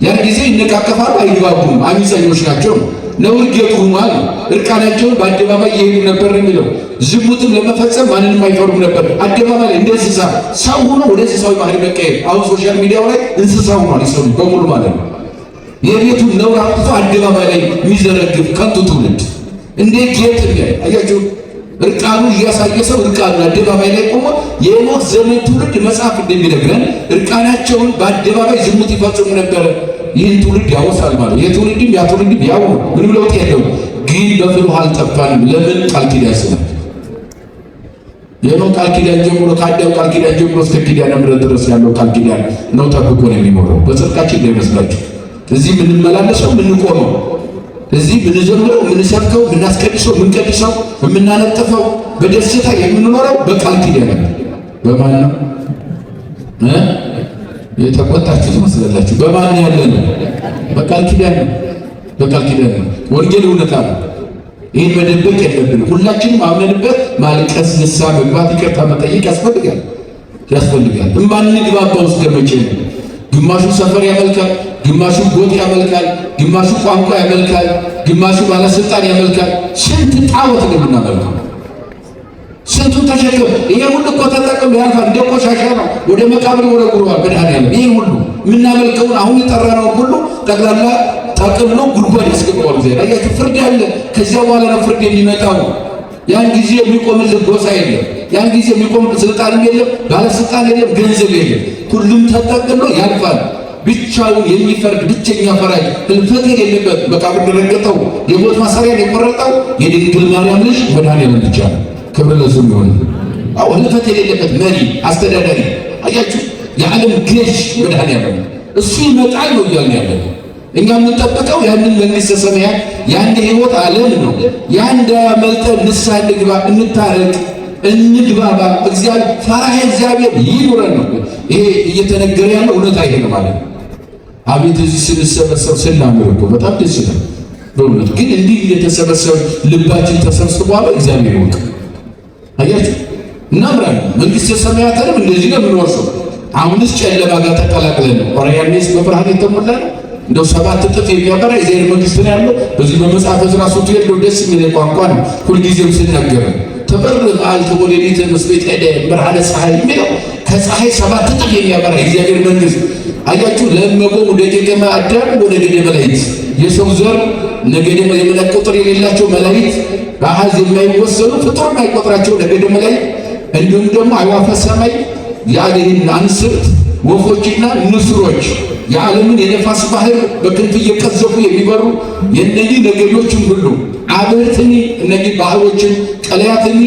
Speaker 1: ያን ጊዜ ይነቃቀፋሉ፣ አይግባቡም፣ አመፀኞች ናቸው። ነውር ጌጡ ሆኗል። እርቃናቸውን በአደባባይ ይሄዱ ነበር የሚለው። ዝሙትም ለመፈጸም ማንንም አይፈሩም ነበር። አደባባይ ላይ እንደ እንስሳ ሰው ሆኖ ወደ እንስሳዊ ባህሪ መቀየር። አሁን social media ው ላይ እንስሳ ሆኗል የሰው ልጅ በሙሉ ማለት ነው። የቤቱን ነውር አውጥቶ አደባባይ ላይ የሚዘረግፍ ከንቱ ትውልድ እንደ ጌጥ የሚያይ አያችሁ። እርቃኑ እያሳየ ሰው እርቃኑን አደባባይ ላይ ቆሞ የኖህ ዘመን ትውልድ መጽሐፍ እንደሚነግረን እርቃናቸውን በአደባባይ ዝሙት ይፈጽሙ ነበረ። ይህን ትውልድ ያወሳል ማለት ይህ ትውልድም ያ ትውልድም ያው ነው፣ ምንም ለውጥ የለውም። ግን በፍል ውሃ አልጠፋንም። ለምን? ቃል ኪዳን ስላለ። የኖህ ቃል ኪዳን ጀምሮ ከአዳም ቃል ኪዳን ጀምሮ እስከ ኪዳነ ምሕረት ድረስ ያለው ቃል ኪዳን ነው ጠብቆ ነው የሚኖረው። በጽድቃችን እንዳይመስላችሁ እዚህ የምንመላለሰው የምንቆመው፣ እዚህ የምንዘምረው፣ የምንሰብከው፣ የምናስቀድሰው፣ የምንቀድሰው፣ የምናነጥፈው፣ በደስታ የምንኖረው በቃል ኪዳን ነው። በማን ነው የተቆጣችሁ ትመስላላችሁ? በማን ያለ ነው? በቃል ኪዳን ነው። በቃል ኪዳን ነው። ወንጌል እውነታ ነው። ይህን መደበቅ የለብንም። ሁላችንም አምነንበት ማልቀስ፣ ንስሐ መግባት፣ ይቅርታ መጠየቅ ያስፈልጋል ያስፈልጋል። እማንግባባው እስከ መቼ ነው? ግማሹ ሰፈር ያመልካል፣ ግማሹ ጎጥ ያመልካል፣ ግማሹ ቋንቋ ያመልካል፣ ግማሹ ባለስልጣን ያመልካል። ስንት ጣዖት ነው የምናመልከው? ስንቱን ተሸክም ይሄ ሁሉ እኮ ተጠቅሞ ያልፋል። እንደ ቆሻሻ ነው፣ ወደ መቃብር ይወረውረዋል መድኃኒዓለም። ይሄ ሁሉ የምናመልከውን አሁን የጠራነውን ሁሉ ጠቅላላ ጠቅልሎ ጉድጓድ ያስገባዋል። እግዚአብሔር አያችሁ፣ ፍርድ አለ። ከዚያ በኋላ ነው ፍርድ የሚመጣው። ያን ጊዜ የሚቆምልህ ጎሳ የለም። ያን ጊዜ የሚቆም ስልጣንም የለም፣ ባለስልጣን የለም፣ ገንዘብ የለም። ሁሉም ተጠቅሎ ያልፋል። ብቻውን የሚፈርድ ብቸኛ ፈራጅ ህልፈት የሌለበት መቃብር የረገጠው የሞት ማሰሪያን የቆረጠው የድንግል ማርያም ልጅ መድኃኒዓለም ብቻ ነው። ክብር ለስሙ ይሁን። አዎ ህልፈት የሌለበት መሪ አስተዳዳሪ፣ አያችሁ፣ የዓለም ገዥ መድኃኒዓለም እሱ ይመጣል ነው እያልን ያለነው። እኛ የምንጠብቀው ያንን መንግስተ ሰማያት ያን ህይወት ዓለም ነው። ያን እንዳያመልጠን ንስሐ እንግባ፣ እንታረቅ፣ እንግባባ። እግዚአብሔር ፈሪሃ እግዚአብሔር ይኑረን ነው። ይሄ እየተነገረ ያለው እውነታ ይሄ ነው ማለት ነው። አቤት እዚህ ስንሰበሰብ ስናምር እኮ በጣም ደስ ይላል። በእውነት ግን እንዲህ እየተሰበሰበ ልባችን ተሰብስቧል። እግዚአብሔር ይወቅ። አያችሁ፣ እናምራለን። መንግሥተ ሰማያትንም እንደዚህ ነው የምንወርሰው። አሁንስ ጨለማ ጋር ተቀላቅለን ነው። ኦሪያኔስ በብርሃን የተሞላ ነው። እንደው 7 እጥፍ የሚያበራ የእግዚአብሔር መንግሥት ነው ያለው። በዚህ በመጽሐፈ ዕዝራ ሱቱኤል ደስ የሚል ቋንቋ ነው። ሁልጊዜም ስናገር ተበር መዓልተ ወሌሊት ምስሌት ሄደ ብርሃነ ፀሐይ የሚለው ከፀሐይ 7 እጥፍ የሚያበራ የእግዚአብሔር መንግሥት። አያችሁ፣ ለመቆሙ ደቂቀ አዳም ወነገደ መላእክት፣ የሰው ዘር ነገደ የመላእክት ቁጥር የሌላቸው መላእክት፣ በአሃዝ የማይወሰኑ ፍጡር የማይቆጥራቸው ነገደ መላእክት፣ እንዲሁም ደግሞ አዕዋፈ ሰማይ የዓለምን አንስርት ወፎችና ንስሮች፣ የዓለምን የነፋስ ባህር በክንፍ እየቀዘፉ የሚበሩ የእነዚህ ነገዶችን ሁሉ፣ አብርትኒ እነዚህ ባህሮችን፣ ቀለያትኒ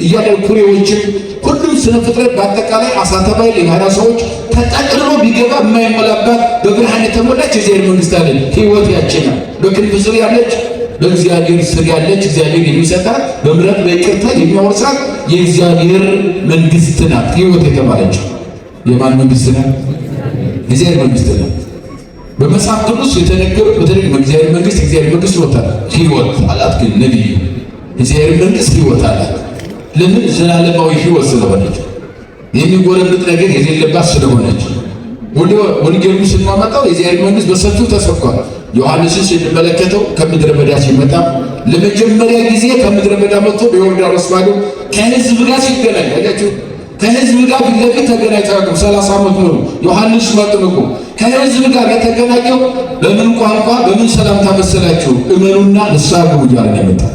Speaker 1: እያለ ኩሬዎችን፣ ሁሉም ስነ ፍጥረት በአጠቃላይ አሳ ተባይ የባህር ሰዎች ተጠቅልሎ ቢገባ የማይሞላባት በብርሃን የተሞላች የእግዚአብሔር መንግሥት አለች። ሕይወት ያችና በክንፍ ስር ያለች፣ በእግዚአብሔር ስር ያለች፣ እግዚአብሔር የሚሰጣት በምሕረት በይቅርታ የሚያወርሳት የእግዚአብሔር መንግሥት ናት። ሕይወት የተባለችው የማን መንግሥት ናት? የእግዚአብሔር መንግሥት ናት። በመጽሐፍ ቅዱስ የተነገሩት በተለይ እግዚአብሔር መንግሥት፣ እግዚአብሔር መንግሥት ይወጣል ሕይወት አላት። ግን ነብዩ እግዚአብሔር መንግሥት ሕይወት አላት። ለምን? ዘላለማዊ ሕይወት ስለሆነች፣ የሚጎረብጥ ነገር የሌለባት ስለሆነች። ወደ ወንጌሉ ስናመጣው የእግዚአብሔር መንግሥት በሰፊው ተሰብኳል። ዮሐንስን ስንመለከተው ከምድረ በዳ ሲመጣ ለመጀመሪያ ጊዜ ከምድረ በዳ መጥቶ በዮርዳኖስ ማዶ ከሕዝብ ጋር ሲገናኝ፣ አያችሁ፣ ከሕዝብ ጋር ፊት ለፊት ተገናኝተው 30 ዓመት ሙሉ ዮሐንስ መጥምቁ ከሕዝብ ጋር የተገናኘው በምን ቋንቋ በምን ሰላምታ መሰላችሁ? እመኑና ንስሐ ግቡ እያለ ነው የመጣው።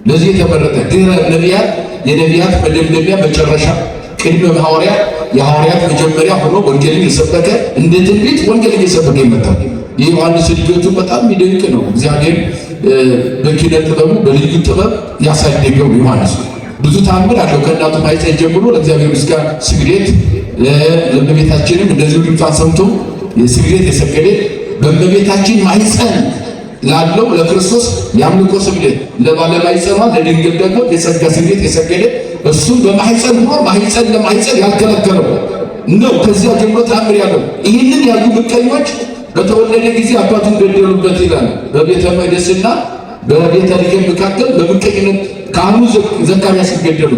Speaker 1: ለዚህ የተመረጠ ድህረ ነቢያት የነቢያት መደምደሚያ መጨረሻ፣ ቅድመ ሐዋርያት የሐዋርያት መጀመሪያ ሆኖ ወንጌልን የሰበከ፣ እንደ ትንቢት ወንጌልን የሰበከ ይመጣል። የዮሐንስ እድገቱ በጣም የሚደንቅ ነው። እግዚአብሔር በኪነ ጥበቡ በልዩ ጥበብ ያሳደገው ዮሐንስ ብዙ ታምር አለው። ከእናቱ ማኅፀን ጀምሮ ለእግዚአብሔር ምስጋና ስግደት፣ ለእመቤታችንም እንደዚሁ ድምጿን ሰምቶ የስግደት የሰገደ፣ በእመቤታችን ማኅፀን ላለው ለክርስቶስ የአምልኮ ስግደት፣ ለባለማኅፀኗ ለድንግል ደግሞ የጸጋ ስግደት የሰገደ፣ እሱም በማኅፀን ሆኖ ማኅፀን ለማኅፀን ያልከለከለው ነው። ከዚያ ጀምሮ ታምር ያለው ይህንን ያሉ ምቀኞች በተወለደ ጊዜ አባቱን ገደሉበት ይላል። በቤተ መቅደስና በቤተ ልሔም መካከል በምቀኝነት ካህኑ ዘካርያስ ገደሉ።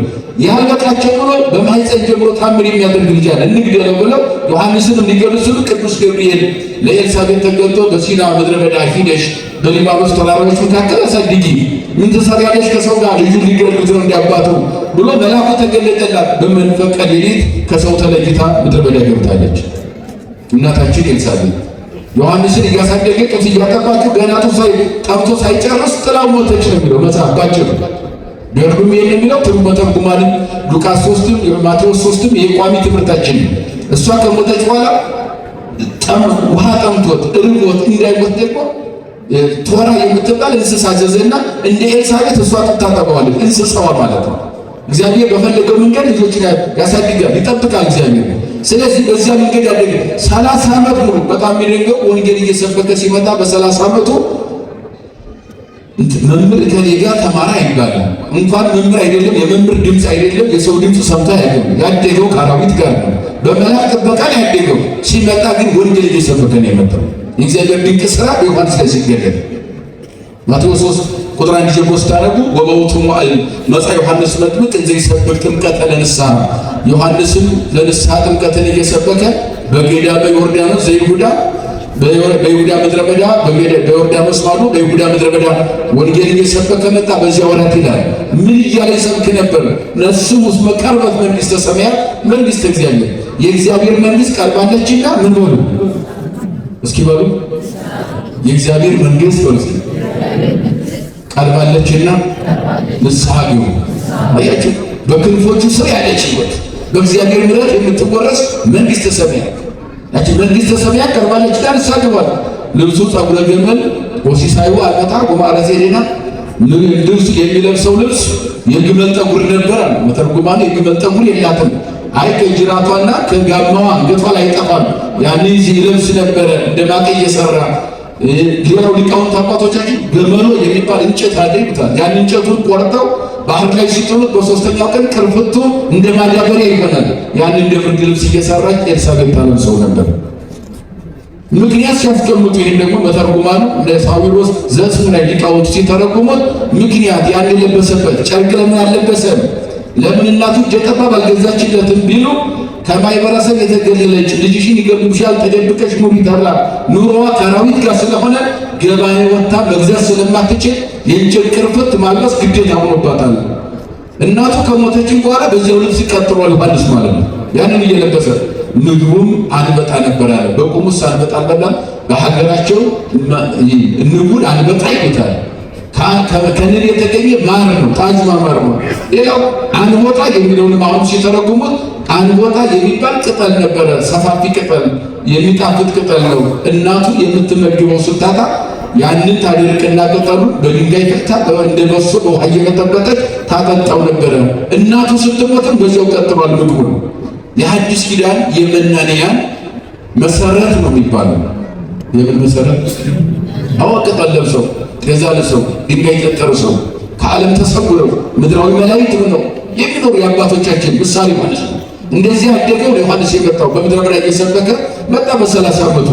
Speaker 1: ያልበቃቸው ብሎ በማኅፀን ጀምሮ ታምር የሚያደርግ ልጅ አለ እንግደለው ብለው ዮሐንስን እንዲገድሉ ሲሉ ቅዱስ ገብርኤል ለኤልሳቤጥ ተገልጦ በሲና ምድረ በዳ ሂደሽ በሊባኖስ ተራሮች መካከል አሳድጊ፣ ምን ትሰሪያለሽ ከሰው ጋር፣ ልጁን ሊገድሉት ነው እንዲያባቱ ብሎ መልአኩ ተገለጠላት። በመንፈቀ ሌሊት ከሰው ተለይታ ምድረ በዳ ገብታለች። እናታችን ኤልሳቤጥ ዮሐንስን እያሳደገ ጡት እያጠባችው ገና ጡት ጠብቶ ሳይጨርስ ጥላው ሞተች ነው የሚለው መጽሐፍ ባጭሩ። ገድሉም ይሄን የሚለው መተርጉማንም ሉቃስ 3ም ማቴዎስ 3ም ይሄ ቋሚ ትምህርታችን ነው። እሷ ከሞተች በኋላ ውሃ ጠምቶት እርቦት እንዳይሞት ደግሞ ቶራ የምትባል እንስሳ አዘዘና እንደ ኤልሳቤጥ እሷ ጡት ታጠባዋለች፣ እንስሳዋ ማለት ነው። እግዚአብሔር በፈለገው መንገድ ልጆችን ያሳድጋል፣ ይጠብቃል እግዚአብሔር። ስለዚህ በዚያ መንገድ ያደገ 30 ዓመት ሙሉ በጣም የሚደንቀው ወንጌል እየሰበከ ሲመጣ በ30 ዓመቱ መምህር ከኔ ጋር ተማረ አይባልም። እንኳን መምህር አይደለም የመምህር ድምፅ አይደለም የሰው ድምፅ ሰምቶ አያውቅም። ያደገው ከአራዊት ጋር ነው፣ በመላእክት ጥበቃ ነው ያደገው። ሲመጣ ግን ወንጌል እየሰበከ ነው የመጣው። የእግዚአብሔር ድንቅ ስራ በዮሐንስ ላይ ሲገለጥ ማቴዎስ 3 ቁጥር 1 ጀምሮ ስታነቡ ወበውእቱ መዋዕል መጽአ ዮሐንስ መጥምቅ እንዘ ይሰብክ ጥምቀተ ለንስሐ፣ ዮሐንስም ለንስሐ ጥምቀትን እየሰበከ በገዳመ ዮርዳኖስ ዘይሁዳ፣ በይሁዳ ምድረ በዳ፣ በዮርዳኖስ ማዶ በይሁዳ ምድረ በዳ ወንጌል እየሰበከ መጣ። በዚያ ወራት ይላል ምን እያለ ይሰብክ ነበር? ነስሑ እስመ ቀርበት መንግሥተ ሰማያት፣ መንግሥተ እግዚአብሔር፣ የእግዚአብሔር መንግሥት ቀርባለችና ምን በሉ እስኪ በሉ፣ የእግዚአብሔር መንግሥት በሉ እስኪ ቀርባለችና ንስሐ ግቡ። አያችሁ፣ በክንፎቹ ስር ያለች ሕይወት በእግዚአብሔር ምሕረት የምትወረስ መንግሥተ ሰማያት ያቺ መንግሥተ ሰማያት ቀርባለችና ንስሐ ግቡ። ልብሱ ጸጉረ ግመል ወሲሳዩ አልመጣ ወማዕረዘ ዜና፣ ልብስ የሚለብሰው ልብስ የግመል ጠጉር ነበር አሉ መተርጉማን። የግመል ጠጉር የላትም። አይ ከጅራቷና ከጋማዋ አንገቷ ላይ አይጠፋም። ያን ይለብስ ነበረ እንደ ማቅ እየሰራ። ሌላው ሊቃውንት አባቶቻችን ገመሎ የሚባል እንጨት አለ ይሉታል። ያን እንጨቱን ቆርጠው ባህር ላይ ሲጥሉት በሶስተኛው ቀን ቅርፍቱ እንደ ማዳበሪያ ይሆናል። ያን እንደ ብርድ ልብስ እየሰራች ኤልሳቤጥ ታለብሰው ነበር። ምክንያት ሲያስቀምጡ ይህን ደግሞ መተርጉማኑ እንደ ሳዊሮስ ዘስሙ ላይ ሊቃውንቱ ሲተረጉሙት ምክንያት ያን የለበሰበት ጨርቅ ለምን አልለበሰም፣ ለምን እናቱ እጀ ጠባብ አልገዛችለትም ቢሉ ከማህበረሰብ የተገለለች ልጅሽን ይገሉብሻል ተደብቀሽ ኑሪ ተብላ ኑሮዋ ከአራዊት ጋር ስለሆነ ገበያ ወጥታ መግዛት ስለማትችል የእንጨት ቅርፍት ማልበስ ግዴታ ሆኖባታል። እናቱ ከሞተችም በኋላ በዚያው ልብስ ቀጥሏል ዮሐንስ ማለት ነው። ያንን እየለበሰ ምግቡም አንበጣ ነበር አለ። በቁሙስ አንበጣ አልበላም። በሀገራቸው ንቡን አንበጣ ይሉታል። ከንብ የተገኘ ማር ነው፣ ጣዕሙ ማር ነው። ሌላው አንቦጣ የሚለውንም አሁን ሲተረጉሙት አንቦጣ የሚባል ቅጠል ነበረ፣ ሰፋፊ ቅጠል፣ የሚጣፍጥ ቅጠል ነው። እናቱ የምትመግበው ስታጣ ያንን ታደርቅና ቅጠሉ በድንጋይ ፈጭታ እንደ በሶ በውሃ እየበጠበጠች ታጠጣው ነበረ። እናቱ ስትሞትም በዚያው ቀጥሏል ምግቡ። የሐዲስ ኪዳን የመናንያን መሰረት ነው የሚባለው። የምን መሰረት? አዎ ቅጠል ለብሰው ጤዛ ለብሰው ድንጋይ ጠጠር ሰው ከዓለም ተሰውረው ምድራዊ መላእክት ሆነው የሚኖሩ የአባቶቻችን ምሳሌ ማለት ነው። እንደዚህ ያደገው ዮሐንስ የመጣው በምድረ በዳ እየሰበከ መጣ። በ30 ዓመቱ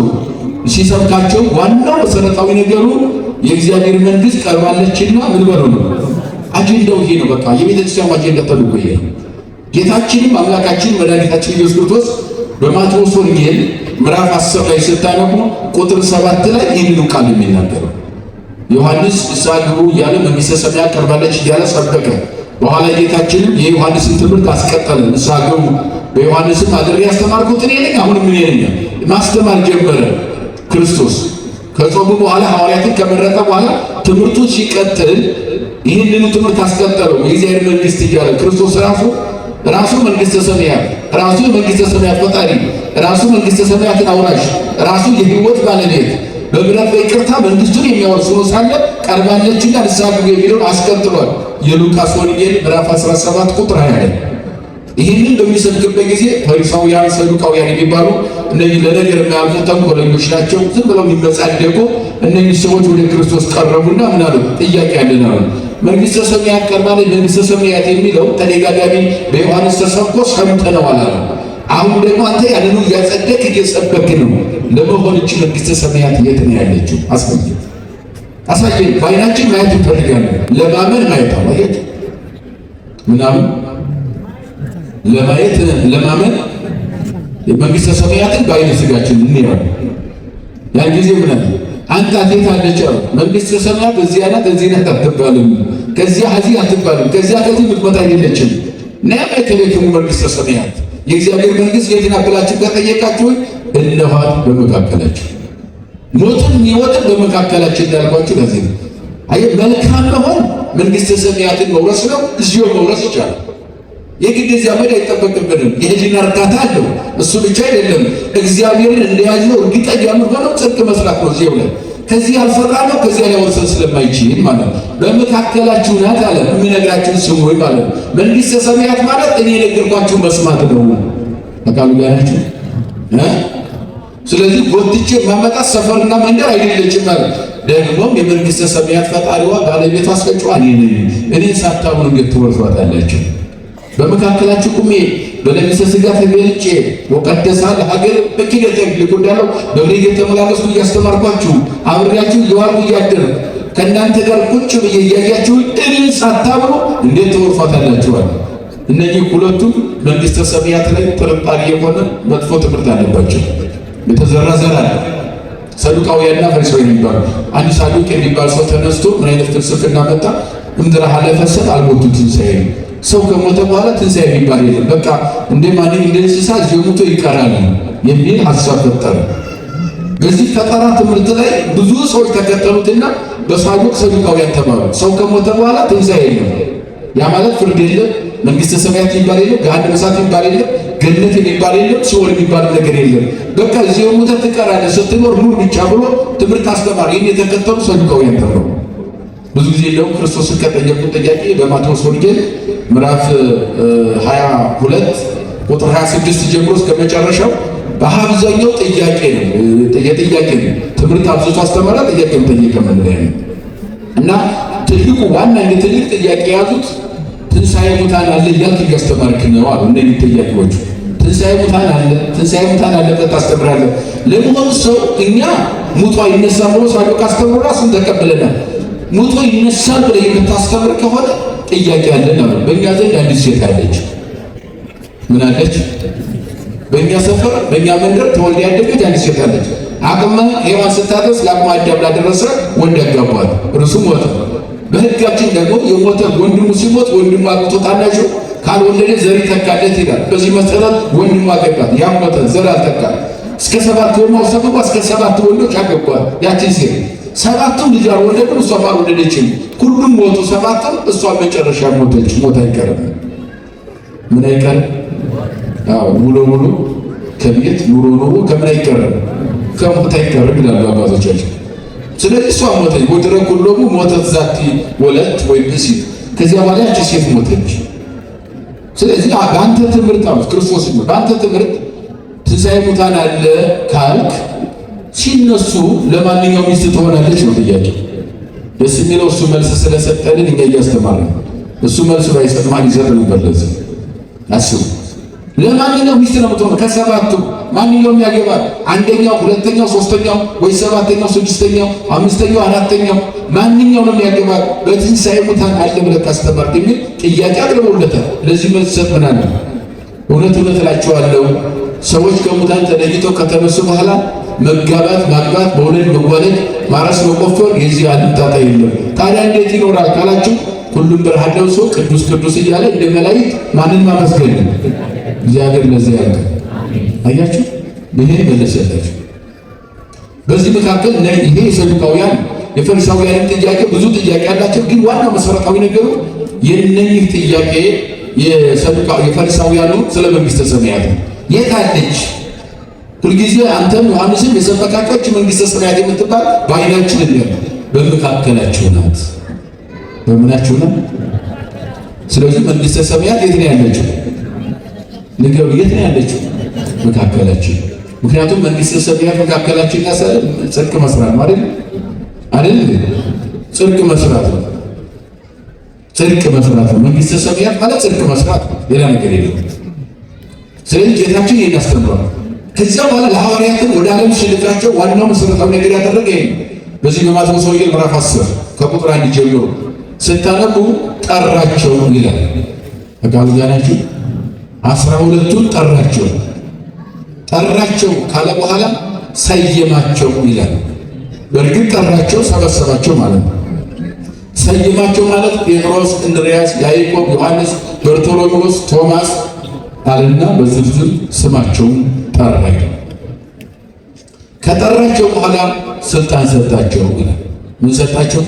Speaker 1: ሲሰብካቸው ዋናው መሰረታዊ ነገሩ የእግዚአብሔር መንግሥት ቀርባለችና ምን በሉ ነው አጀንዳው ይሄ ነው። በቃ የቤተክርስቲያኑ አጀንዳ ተልእኮ ይሄ ነው። ጌታችንም አምላካችን መድኃኒታችን ኢየሱስ ክርስቶስ በማቴዎስ ወንጌል ምዕራፍ 10 ላይ ስታነቡ ቁጥር 7 ላይ ይህንኑ ቃል የሚናገረው ዮሐንስ ንስሐ ግቡ እያለ መንግሥተ ሰማያት ቀርባለች እያለ ሰበከ። በኋላ ጌታችንም የዮሐንስን ትምህርት አስቀጠለ። ንስሐ ግቡ፣ በዮሐንስም አድሬ ያስተማርኩት እኔ ነኝ፣ አሁንም እኔ ነኝ። ማስተማር ጀመረ ክርስቶስ። ከጾሙ በኋላ ሐዋርያትን ከመረጠ በኋላ ትምህርቱ ሲቀጥል ይህንኑ ትምህርት አስቀጠለው። የእግዚአብሔር መንግሥት እያለ ክርስቶስ ራሱ መንግሥተ ሰማያት፣ ራሱ የመንግሥተ ሰማያት ፈጣሪ፣ ራሱ መንግሥተ ሰማያትን አውራሽ፣ ራሱ የሕይወት ባለቤት በምሕረት በይቅርታ መንግሥቱን የሚያወርስ ሆኖ ሳለ ቀርባለችና ንስሐ ግቡ የሚለውን አስቀጥሏል። የሉቃስ ወንጌል ምዕራፍ 17 ቁጥር 20 ላይ ይህንን በሚሰብክበት ጊዜ ፈሪሳውያን፣ ሰዱቃውያን የሚባሉ እነዚህ ለነገር የማያልፉ ተንኮለኞች ናቸው። ዝም ብለው የሚመጻደቁ እነዚህ ሰዎች ወደ ክርስቶስ ቀረቡና ምን አሉ? ጥያቄ አለን አሉ። መንግሥተ ሰማያት ቀርባለች፣ መንግሥተ ሰማያት የሚለው ተደጋጋሚ በዮሐንስ ተሰብኮ ሰምተነዋል አሉ። አሁን ደግሞ አንተ ያንኑ እያጸደቅ እየሰበክ ነው። ለመሆን እቺ መንግሥተ ሰማያት የት ነው ያለችው? አሳየን፣ አሳየን። በዓይናችን ማየት እንፈልጋለን። ለማመን ማየት አየት ምናምን ለማየት ለማመን የመንግሥተ ሰማያትን በዓይነ ሥጋችን እንየው። ያን ጊዜ ምን አለ? አንተ የት አለች አሉ። መንግሥተ ሰማያት እዚያ ናት፣ እዚህ ናት አትባልም፣ ከዚያ እዚህ አትባልም፣ ከዚያ ከዚህ የምትመጣ አይደለችም። ናያ ከቤትሙ መንግሥተ ሰማያት የእግዚአብሔር መንግሥት የት ናት ብላችሁ ከጠየቃችሁ እነኋት በመካከላችሁ፣ ሞትም ሕይወትም በመካከላችሁ እንዳልኳችሁ ለዚህ ነው። አየህ፣ መልካም መሆን መንግሥተ ሰማያትን መውረስ ነው። እዚሁ መውረስ ይቻላል። የግድ እዚያ መሄድ አይጠበቅብንም። የህሊና እርካታ አለው። እሱ ብቻ አይደለም፣ እግዚአብሔርን እንደያዝነው እርግጠኛ የምንሆነው ጽድቅ መስራት ነው። እዚያው ላይ ከዚህ ያልሰራ ነው ከዚያ ሊያወርሰን ስለማይችል ማለት ነው። በመካከላችሁ ናት አለ። የምነግራችሁን ስሙ ማለት ነው። መንግሥተ ሰማያት ማለት እኔ የነገርኳችሁ መስማት ነው። ከቃሉ ጋር ናችሁ። ስለዚህ ጎትቼ ማመጣት ሰፈርና መንደር አይደለችም ማለት ደግሞም የመንግሥተ ሰማያት ፈጣሪዋ ባለቤቷ አስፈጪዋ እኔ ነኝ። እኔን ሳታምኑ እንዴት ትወርሷታላችሁ? በመካከላችሁ ቁሜ በለቢሰ ሥጋ ተገልጬ ወቀደሳ ለሀገር በኪደተ ልኩ እንዳለው በእግሬ እየተመላለስኩ እያስተማርኳችሁ አብሬያችሁ እየዋልኩ እያደርኩ ከእናንተ ጋር ቁጭ ብዬ እያያችሁ እኔን ሳታምኑ እንዴት ትወርሷታላችኋል? እነዚህ ሁለቱም መንግሥተ ሰማያት ላይ ጥርጣሬ የሆነ መጥፎ ትምህርት አለባቸው። የተዘራ ዘር አለ። ሰዱቃውያንና ፈሪሳውያን የሚባሉ አንድ ሳዱቅ የሚባል ሰው ተነስቶ ምን አይነት ፍልስፍና መጣ? እምድረ ሀለፈ ሰብእ አልቦቱ ትንሣኤ፣ ሰው ከሞተ በኋላ ትንሣኤ የሚባል የለም። በቃ እንደ ማንኛውም እንደ እንስሳ እዚሁ ሞቶ ይቀራል የሚል ሀሳብ ፈጠረ። በዚህ ፈጠራ ትምህርት ላይ ብዙ ሰዎች ተከተሉትና በሳዱቅ ሰዱቃውያን ተባሉ። ሰው ከሞተ በኋላ ትንሣኤ የለም። ያ ማለት ፍርድ የለም፣ መንግሥተ ሰማያት የሚባል የለም፣ ገሃነመ እሳት የሚባል የለም፣ ገነት የሚባል የለም፣ ሲኦል የሚባል ነገር የለም። በቃ እዚሁ ሞተህ ትቀራለህ፣ ስትኖር ኑር ብቻ ብሎ ትምህርት አስተማር። ይህን የተከተሉ ሰዱቃውያን ተባሉ። ብዙ ጊዜ እንደውም ክርስቶስን ከጠየቁት ጥያቄ በማቴዎስ ወንጌል ምዕራፍ 22 ቁጥር 26 ጀምሮ እስከ መጨረሻው በአብዛኛው ጥያቄ ነው፣ የጥያቄ ነው። ትምህርት አብዝቶ አስተማረ፣ ጥያቄም ጠየቀ ማለት ነው። እና ትልቁ ዋና እንደ ትልቅ ጥያቄ የያዙት ትንሣኤ ሙታን አለ እያልክ እያስተማርክ ነው አሉ። እነዚህ ጥያቄዎቹ ትንሣኤ ትንሣኤ ሙታን አለ፣ ትንሣኤ ሙታን አለ ብለህ ታስተምራለህ። ለመሆኑ ሰው እኛ ሙቶ አይነሳም ብሎ ሳዶቅ አስተምሮ ራሱን ተቀብለናል። ሙቶ ይነሳል ብለህ የምታስተምር ከሆነ ጥያቄ አለን አሉ። በእኛ ዘንድ አንዲት ሴት አለች። ምን አለች? በእኛ ሰፈር በእኛ መንደር ተወልዳ ያደገች አንዲት ሴት አለች። አቅመ ሔዋን ስታደርስ ለአቅመ አዳም ላደረሰ ወንድ ያጋቧል፣ እርሱ ሞተ። በሕጋችን ደግሞ የሞተ ወንድሙ ሲሞት ወንድሙ አግብቶ ታናሹ ካልወለደ ዘር ይተካለት ይላል። በዚህ መሰረት ወንድሙ አገባት፣ ያም ሞተ፣ ዘር አልተካም። እስከ ሰባት ወማው ሰበቧ እስከ ሰባት ወንዶች አገቧል ያችን ሴት። ሰባቱም ልጅ አልወለዱም፣ እሷም አልወለደችም። ሁሉም ሞቱ ሰባቱም፣ እሷ መጨረሻ ሞተች። ሞት አይቀርም። ምን አይቀርም? አዎ ውሎ ውሎ ከቤት ኑሮ ኑሮ ከምን አይቀርም? ከሞት አይቀርም ይላሉ አባቶቻችን። ስለዚህ እሷ ሞተች። ወድረ ኩሎሙ ሞተት ዛቲ ወለት ወይ ብእሲት። ከዚያ በኋላ ያቺ ሴት ሞተች። ስለዚህ በአንተ ትምህርት አሉት ክርስቶስ በአንተ ትምህርት ትንሣኤ ሙታን አለ ካልክ ሲነሱ ለማንኛውም ሚስት ትሆናለች ነው ጥያቄ። ደስ የሚለው እሱ መልስ ስለሰጠልን እኛ እያስተማርን እሱ መልስ ባይሰጥ ማን ይሰጥ ነበር? ለዚህ አስቡ። ለማንኛውም ሚስት ነው የምትሆነው ከሰባቱ ማንኛውም ያገባል። አንደኛው፣ ሁለተኛው፣ ሶስተኛው ወይ ሰባተኛው፣ ስድስተኛው፣ አምስተኛው፣ አራተኛው ማንኛው ነው የሚያገባል። በትንሣኤ ሙታን አለ ብለህ ካስተማርክ የሚል ጥያቄ አቅርበውለታል። ለዚህ መልስ ሰጥ ምን አለ? እውነት እውነት እላችኋለሁ ሰዎች ከሙታን ተለይተው ከተነሱ በኋላ መጋባት፣ ማግባት፣ መውለድ፣ መዋለድ፣ ማረስ፣ መቆፈር የዚህ ዓለም ጣጣ የለም። ታዲያ እንዴት ይኖራል ካላችሁ ሁሉም ብርሃን ለብሶ ቅዱስ ቅዱስ እያለ እንደ መላእክት ማንን ማመስገን ነው? እግዚአብሔር ለዚያ ያውቃል። አያችሁ፣ ይሄን መለሰላችሁ። በዚህ መካከል ይሄ የሰዱቃውያን የፈሪሳውያንን ጥያቄ ብዙ ጥያቄ አላቸው። ግን ዋናው መሰረታዊ ነገሩ የእነኚህ ጥያቄ የፈሪሳውያኑ ስለ መንግሥተ ሰማያት ነው። የት አለች? ሁልጊዜ አንተም ዮሐንስም የሰበካቸው መንግሥተ ሰማያት የምትባል በዓይናችን እንደ በመካከላችሁ ናት። በምናችሁ ናት? ስለዚህ መንግሥተ ሰማያት የት ነው ያለችው? ንገሩ፣ የት ነው ያለችው? መካከላችን። ምክንያቱም መንግሥተ ሰማያት መካከላችን ያሳለ ጽድቅ መስራት ነው አይደል? አይደል? ጽድቅ መስራት ነው። ጽድቅ መስራት ነው። መንግሥተ ሰማያት ማለት ጽድቅ መስራት ነው፣ ሌላ ነገር የለም። ስለዚህ ጌታችን ይህን ያስተምራል። ከዚያ በኋላ ለሐዋርያትን ወደ ዓለም ሲልካቸው ዋናው መሰረታዊ ነገር ያደረገ ይሄ ነው። በዚህ በማቴዎስ ወንጌል ምዕራፍ 10 ከቁጥር 1 ጀምሮ ስታነቡ ጠራቸው ይላል። ከቃሉ ጋር ናችሁ። 12ቱን ጠራቸው። ጠራቸው ካለ በኋላ ሰየማቸው ይላል። በእርግጥ ጠራቸው፣ ሰበሰባቸው ማለት ነው። ሰየማቸው ማለት ጴጥሮስ፣ እንድርያስ፣ ያዕቆብ፣ ዮሐንስ፣ በርቶሎሜዎስ፣ ቶማስ አለና በዝርዝር ስማቸውን ጠራ። ከጠራቸው በኋላ ስልጣን ሰጣቸው ይላል። ምን ሰጣቸው?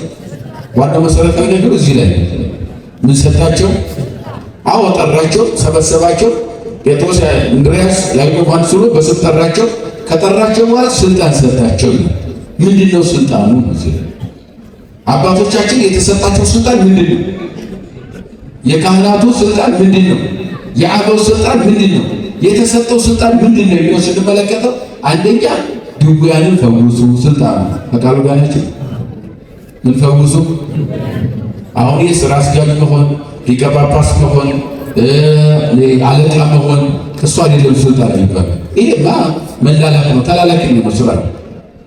Speaker 1: ዋናው መሰረታዊ ነገሩ እዚህ ላይ ምን ሰጣቸው? አዎ ጠራቸው፣ ሰበሰባቸው። ጴጥሮስ፣ እንድርያስ፣ ያዕቆብ፣ ዮሐንስ ብሎ በስም ጠራቸው። ከጠራቸው በኋላ ስልጣን ሰጣቸው ይላል። ምንድነው ስልጣኑ? አባቶቻችን የተሰጣቸው ስልጣን ምንድነው? የካህናቱ ስልጣን ምንድነው? የአበው ስልጣን ምንድነው? የተሰጠው ስልጣን ምንድነው የሚለው ስንመለከተው አንደኛ ድውያንን ፈውሱ ስልጣኑ ከቃሉ ጋር ናቸው። ምን ፈውሱ? አሁን ይህ ስራ አስኪያጅ መሆን፣ ሊቀ ጳጳስ መሆን፣ አለቃ መሆን እሱ አይደለም ስልጣን የሚባለው። ይሄማ መላላክ ነው፣ ተላላኪ ነው ስራ።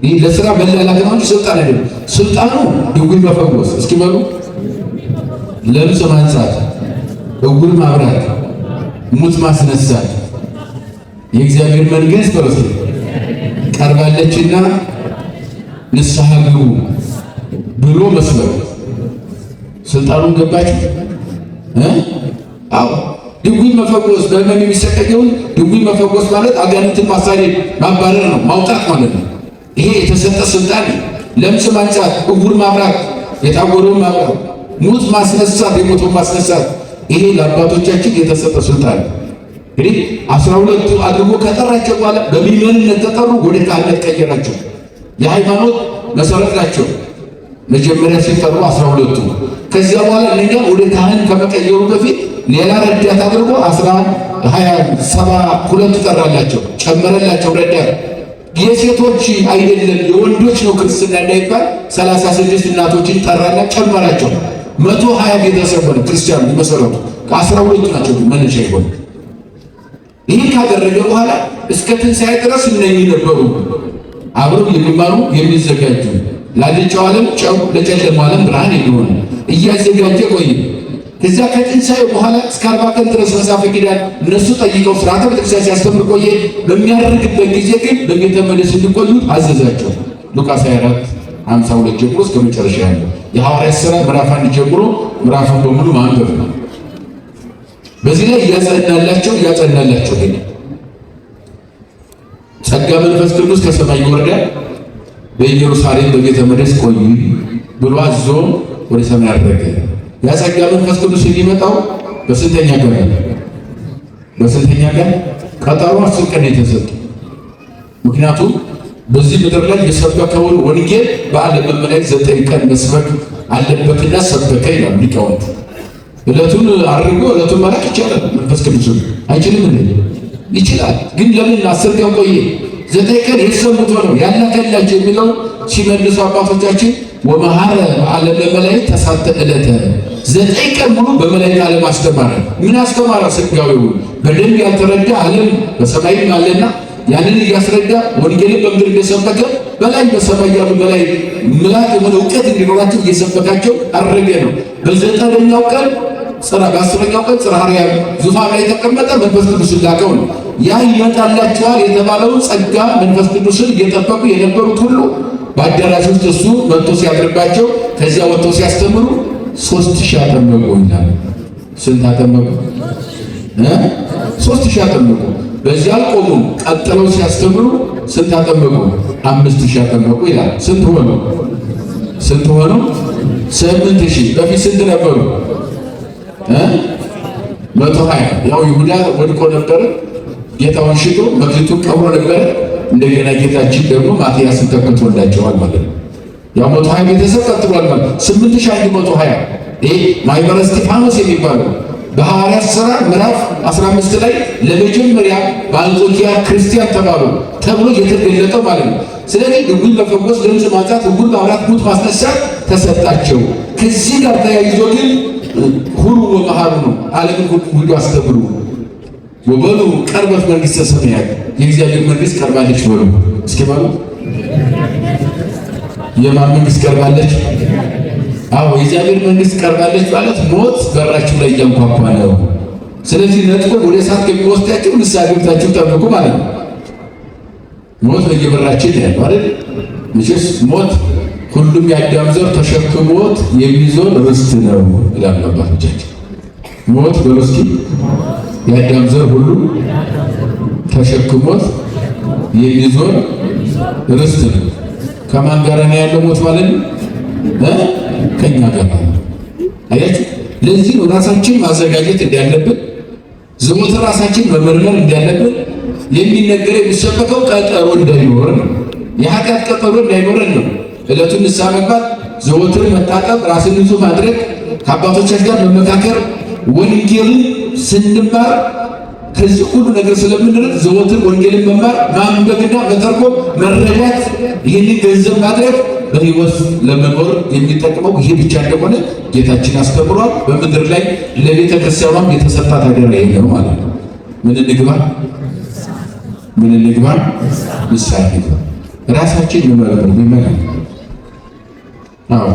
Speaker 1: ይህ ለስራ መላላክ ነው እንጂ ስልጣን አይደለም። ስልጣኑ ድውይ መፈወስ፣ እስኪ በሉ ለምጽ ማንጻት፣ እውር ማብራት፣ ሙት ማስነሳት፣ የእግዚአብሔር መንግሥት በርሱ ቀርባለችና ንስሐ ግቡ ብሎ መስበክ። ስልጣኑን ገባችሁ? አዎ። ድውይ መፈወስ፣ በህመም የሚሰቃየውን ድውይ መፈወስ ማለት አጋንንትን ማሳደድ ማባረር ነው፣ ማውጣት ማለት ነው። ይሄ የተሰጠ ስልጣን ነው። ለምጽ ማንጻት፣ እውር ማብራት፣ የታወረውን ማብራት፣ ሙት ማስነሳት፣ የሞተውን ማስነሳት፣ ይሄ ለአባቶቻችን የተሰጠ ስልጣን ነው። እንግዲህ 12ቱ አድርጎ ከጠራቸው በኋላ በምዕመንነት ተጠሩ፣ ወደ ካህንነት ቀየራቸው። የሃይማኖት መሰረት ናቸው። መጀመሪያ ሲጠሩ 12ቱ። ከዚያ በኋላ እነኛ ወደ ካህን ከመቀየሩ በፊት ሌላ ረዳት አድርጎ 72 ጠራላቸው፣ ጨመረላቸው ረዳት። የሴቶች አይደለም የወንዶች ነው ክርስትና እንዳይባል 36 እናቶችን ጠራና ጨመራቸው። 120 ቤተሰብ ሆነ ክርስቲያኑ መሰረቱ። 12ቱ ናቸው መነሻ ይሆኑ። ይህን ካደረገ በኋላ እስከ ትንሣኤ ድረስ እነኚህ ነበሩ አብረው የሚማሩ የሚዘጋጁ፣ ላልጫው ዓለም ጨው፣ ለጨለማው ዓለም ብርሃን የሚሆኑ እያዘጋጀ ቆየ። ከዚያ ከትንሣኤ በኋላ እስከ 40 ቀን ድረስ መጽሐፈ ኪዳን እነሱ ጠይቀው ስርዓተ ቤተክርስቲያን ሲያስተምር ቆየ። በሚያደርግበት ጊዜ ግን በቤተ መቅደስ እንዲቆዩ አዘዛቸው። ሉቃስ 24 52 ጀምሮ እስከ መጨረሻ ያለው የሐዋርያት ሥራ ምዕራፍ 1 ጀምሮ ምዕራፉን በሙሉ ማንበብ ነው። በዚህ ላይ እያጸናላቸው እያጸናላቸው ሄደ። ጸጋ መንፈስ ቅዱስ ከሰማይ ይወርዳል፣ በኢየሩሳሌም በቤተ መቅደስ ቆዩ ብሎ አዞ ወደ ሰማይ አረገ። ያ ጸጋ መንፈስ ቅዱስ የሚመጣው በስንተኛ ቀን? በስንተኛ ቀን? ቀጠሮ 10 ቀን የተሰጠ። ምክንያቱም በዚህ ምድር ላይ የሰበከውን ወንጌል በዓለም መመላእክት 9 ቀን መስበክ አለበትና ሰበከ ይላሉ ሊቃውንት። ዕለቱን አድርጎ ዕለቱን መላክ ይቻላል። መንፈስ ቅዱስ አይችልም እንዴ? ይችላል። ግን ለምን 10 ቀን ቆየ? 9 ቀን የሰሙት ነው ያላከላቸው የሚለው ሲመልሱ አባቶቻችን ወመሐረ በዓለም መላእክት ተሳተ ዕለተ፣ 9 ቀን ሙሉ በመላእክት ዓለም አስተማረ። ምን አስተማረ? ስጋዊው በደንብ ያልተረዳ ዓለም በሰማይም አለና ያንን እያስረዳ ወንጌልን በምድር እየሰበከ በላይ በሰማይ ያሉ በላይ ምላት የሆነ እውቀት እንዲኖራቸው እየሰበካቸው አረገ ነው። በዘጠነኛው ቀን ጽራ በ10ኛው ቀን ጽርሐ አርያም ዙፋን ላይ የተቀመጠ መንፈስ ቅዱስ ላከው ነው። ያ ይመጣላቸዋል የተባለውን ጸጋ መንፈስ ቅዱስን እየጠበቁ የነበሩት ሁሉ በአዳራሽ ውስጥ እሱ መጥቶ ሲያድርባቸው ከዚያ ወጥተው ሲያስተምሩ 3000 አጠመቁ ይላል። ስንት አጠመቁ? 3000 አጠመቁ። በዚያ አልቆሙም። ቀጥለው ሲያስተምሩ ስንት አጠመቁ? 5000 አጠመቁ ይላል። ስንት ሆኑ? ስንት ሆኑ? 8000። በፊት ስንት ነበሩ? 120። ያው ይሁዳ ወድቆ ነበረ። ጌታውን ሽጦ መክሊቱን ቀብሮ ነበረ። እንደገና ጌታችን ደግሞ ማትያስን ተክቶላቸዋል ማለት ነው። ያው 120 ቤተሰብ ቀጥሏል ማለት 8120። ይሄ ማኅበረ እስጢፋኖስ የሚባለው በሐዋርያት ሥራ ምዕራፍ 15 ላይ ለመጀመሪያ በአንጾኪያ ክርስቲያን ተባሉ ተብሎ የተገለጠው ማለት ነው። ስለዚህ ድውይ መፈወስ፣ ለምጽ ማንጻት፣ ዕውር ማብራት፣ ሙት ማስነሳት ተሰጣቸው። ከዚህ ጋር ተያይዞ ግን ሁሉ ወመሃሩ ነው። ዓለምን ሁሉ አስተምሩ ወበሉ ቀርበት መንግሥተ ሰማያት፣ የእግዚአብሔር መንግሥት ቀርባለች በሉ። እስኪ በሉ፣ የማን መንግሥት ቀርባለች? አዎ የእግዚአብሔር መንግሥት ቀርባለች ማለት ሞት በራችሁ ላይ እያንኳኳ ነው። ስለዚህ ነጥቆ ወደ እሳት ከሚወስዳችሁ ንስሐ ገብታችሁ ጠብቁ ማለት ነው። ሞት በየበራችን ያለው አይደል? መቼስ ሞት ሁሉም የአዳም ዘር ተሸክሞት የሚዞር ርስት ነው ይላሉ አባቶቻችን። ሞት በሉ እስኪ፣ የአዳም ዘር ሁሉ ተሸክሞት የሚዞር ርስት ነው። ከማን ጋር ነው ያለው ሞት ማለት ነው? ከኛ ጋር ነው። አያችሁ፣ ለዚህ ነው ራሳችን ማዘጋጀት እንዳለብን፣ ዘወትር ራሳችን መመርመር እንዳለብን፣ የሚነገረው የሚሰበከው ቀጠሮ እንዳይኖር ነው። የኃጢአት ቀጠሮ እንዳይኖረን ነው። ዕለቱን ንስሐ መግባት፣ ዘወትር መታጠብ፣ ራስን ንጹህ ማድረግ፣ ከአባቶቻችን ጋር መመካከር፣ ወንጌልን ስንማር ከዚህ ሁሉ ነገር ስለምንርቅ ዘወትር ወንጌልን መማር፣ ማንበብና መተርጎም፣ መረዳት፣ ይህንን ገንዘብ ማድረግ በሕይወት ለመኖር የሚጠቅመው ይሄ ብቻ እንደሆነ ጌታችን አስተምሯል። በምድር ላይ ለቤተ ክርስቲያኗም የተሰጣት አደራ ይሄ ነው ማለት ነው። ምን እንግባ? ምን እንግባ? ንስሐ እንግባ። ራሳችን እንመርምር። ቢመራ አዎ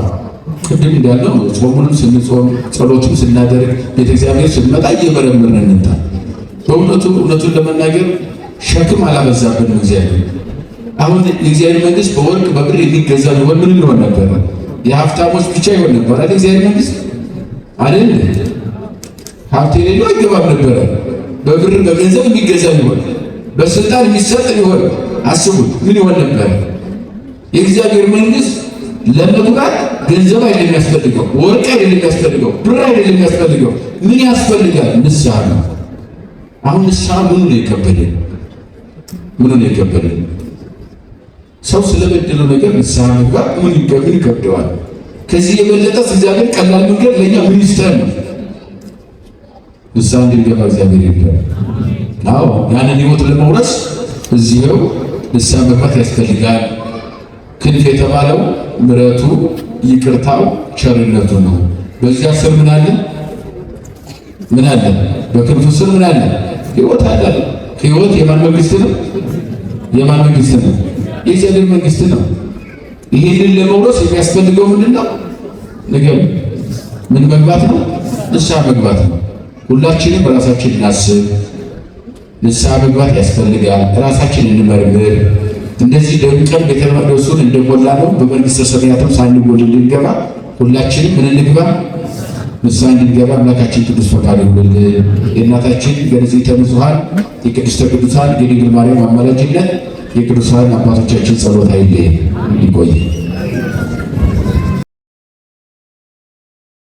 Speaker 1: ቅድም እንዳልነው ጾሙንም ስንጾም ጸሎቱም ስናደርግ ቤተ እግዚአብሔር ስንመጣ እየመረመርን እንምጣ። በእውነቱ እውነቱን ለመናገር ሸክም አላበዛብንም እግዚአብሔር። አሁን የእግዚአብሔር መንግሥት በወርቅ በብር የሚገዛ ቢሆን ምን እንሆን ነበር? የሀብታሞች ብቻ ይሆን ነበር አይደል? እግዚአብሔር መንግሥት አይደል? ሀብት የሌለው አይገባም ነበረ። በብር በገንዘብ የሚገዛ ቢሆን፣ በስልጣን የሚሰጥ ቢሆን አስቡት ምን ይሆን ነበር? የእግዚአብሔር መንግሥት ለመግባት ገንዘብ አይደለም የሚያስፈልገው፣ ወርቅ አይደለም የሚያስፈልገው፣ ብር አይደለም የሚያስፈልገው። ምን ያስፈልጋል? ንስሐ ነው። አሁን ንስሐ ምኑ ነው የከበደን? ምኑ ነው የከበደን? ሰው ስለበደለው ነገር ንስሐ መግባት ምን ይከብደዋል? ከዚህ የበለጠ እግዚአብሔር ቀላል መንገድ ለኛ ምን ይስጠን ነው? ንስሐ እንድንገባ እግዚአብሔር ይርዳን። አዎ ያንን ሕይወት ለመውረስ እዚህው ንስሐ መግባት ያስፈልጋል። ክንፍ የተባለው ምሕረቱ፣ ይቅርታው፣ ቸርነቱ ነው። በዚያ ስር ምን አለ? ምን አለ? በክንፉ ስር ምን አለ? ሕይወት አለ። ሕይወት የማን መንግስት ነው? የማን መንግስት ነው? የእግዚአብሔር መንግስት ነው። ይሄንን ለመውረስ የሚያስፈልገው ምንድን ነው? ንገሩ። ምን መግባት ነው? ንስሐ መግባት ነው። ሁላችንም ራሳችን እናስብ። ንስሐ መግባት ያስፈልጋል። ራሳችን እንመርምር። እንደዚህ ደምቀን ቤተ መቅደሱን እንደሞላ ነው በመንግስተ ሰማያትም ሳንጎድል እንድንገባ ሁላችንም ምን እንግባ? ንስሐ እንድንገባ አምላካችን ቅዱስ ፈቃዱ ይሁንልን። የእናታችን የንጽሕተ ንጹሐን የቅድስተ ቅዱሳን የድንግል ማርያም አማላጅነት የቅዱሳን አባቶቻችን ጸሎት አይለየን። ይቆይ።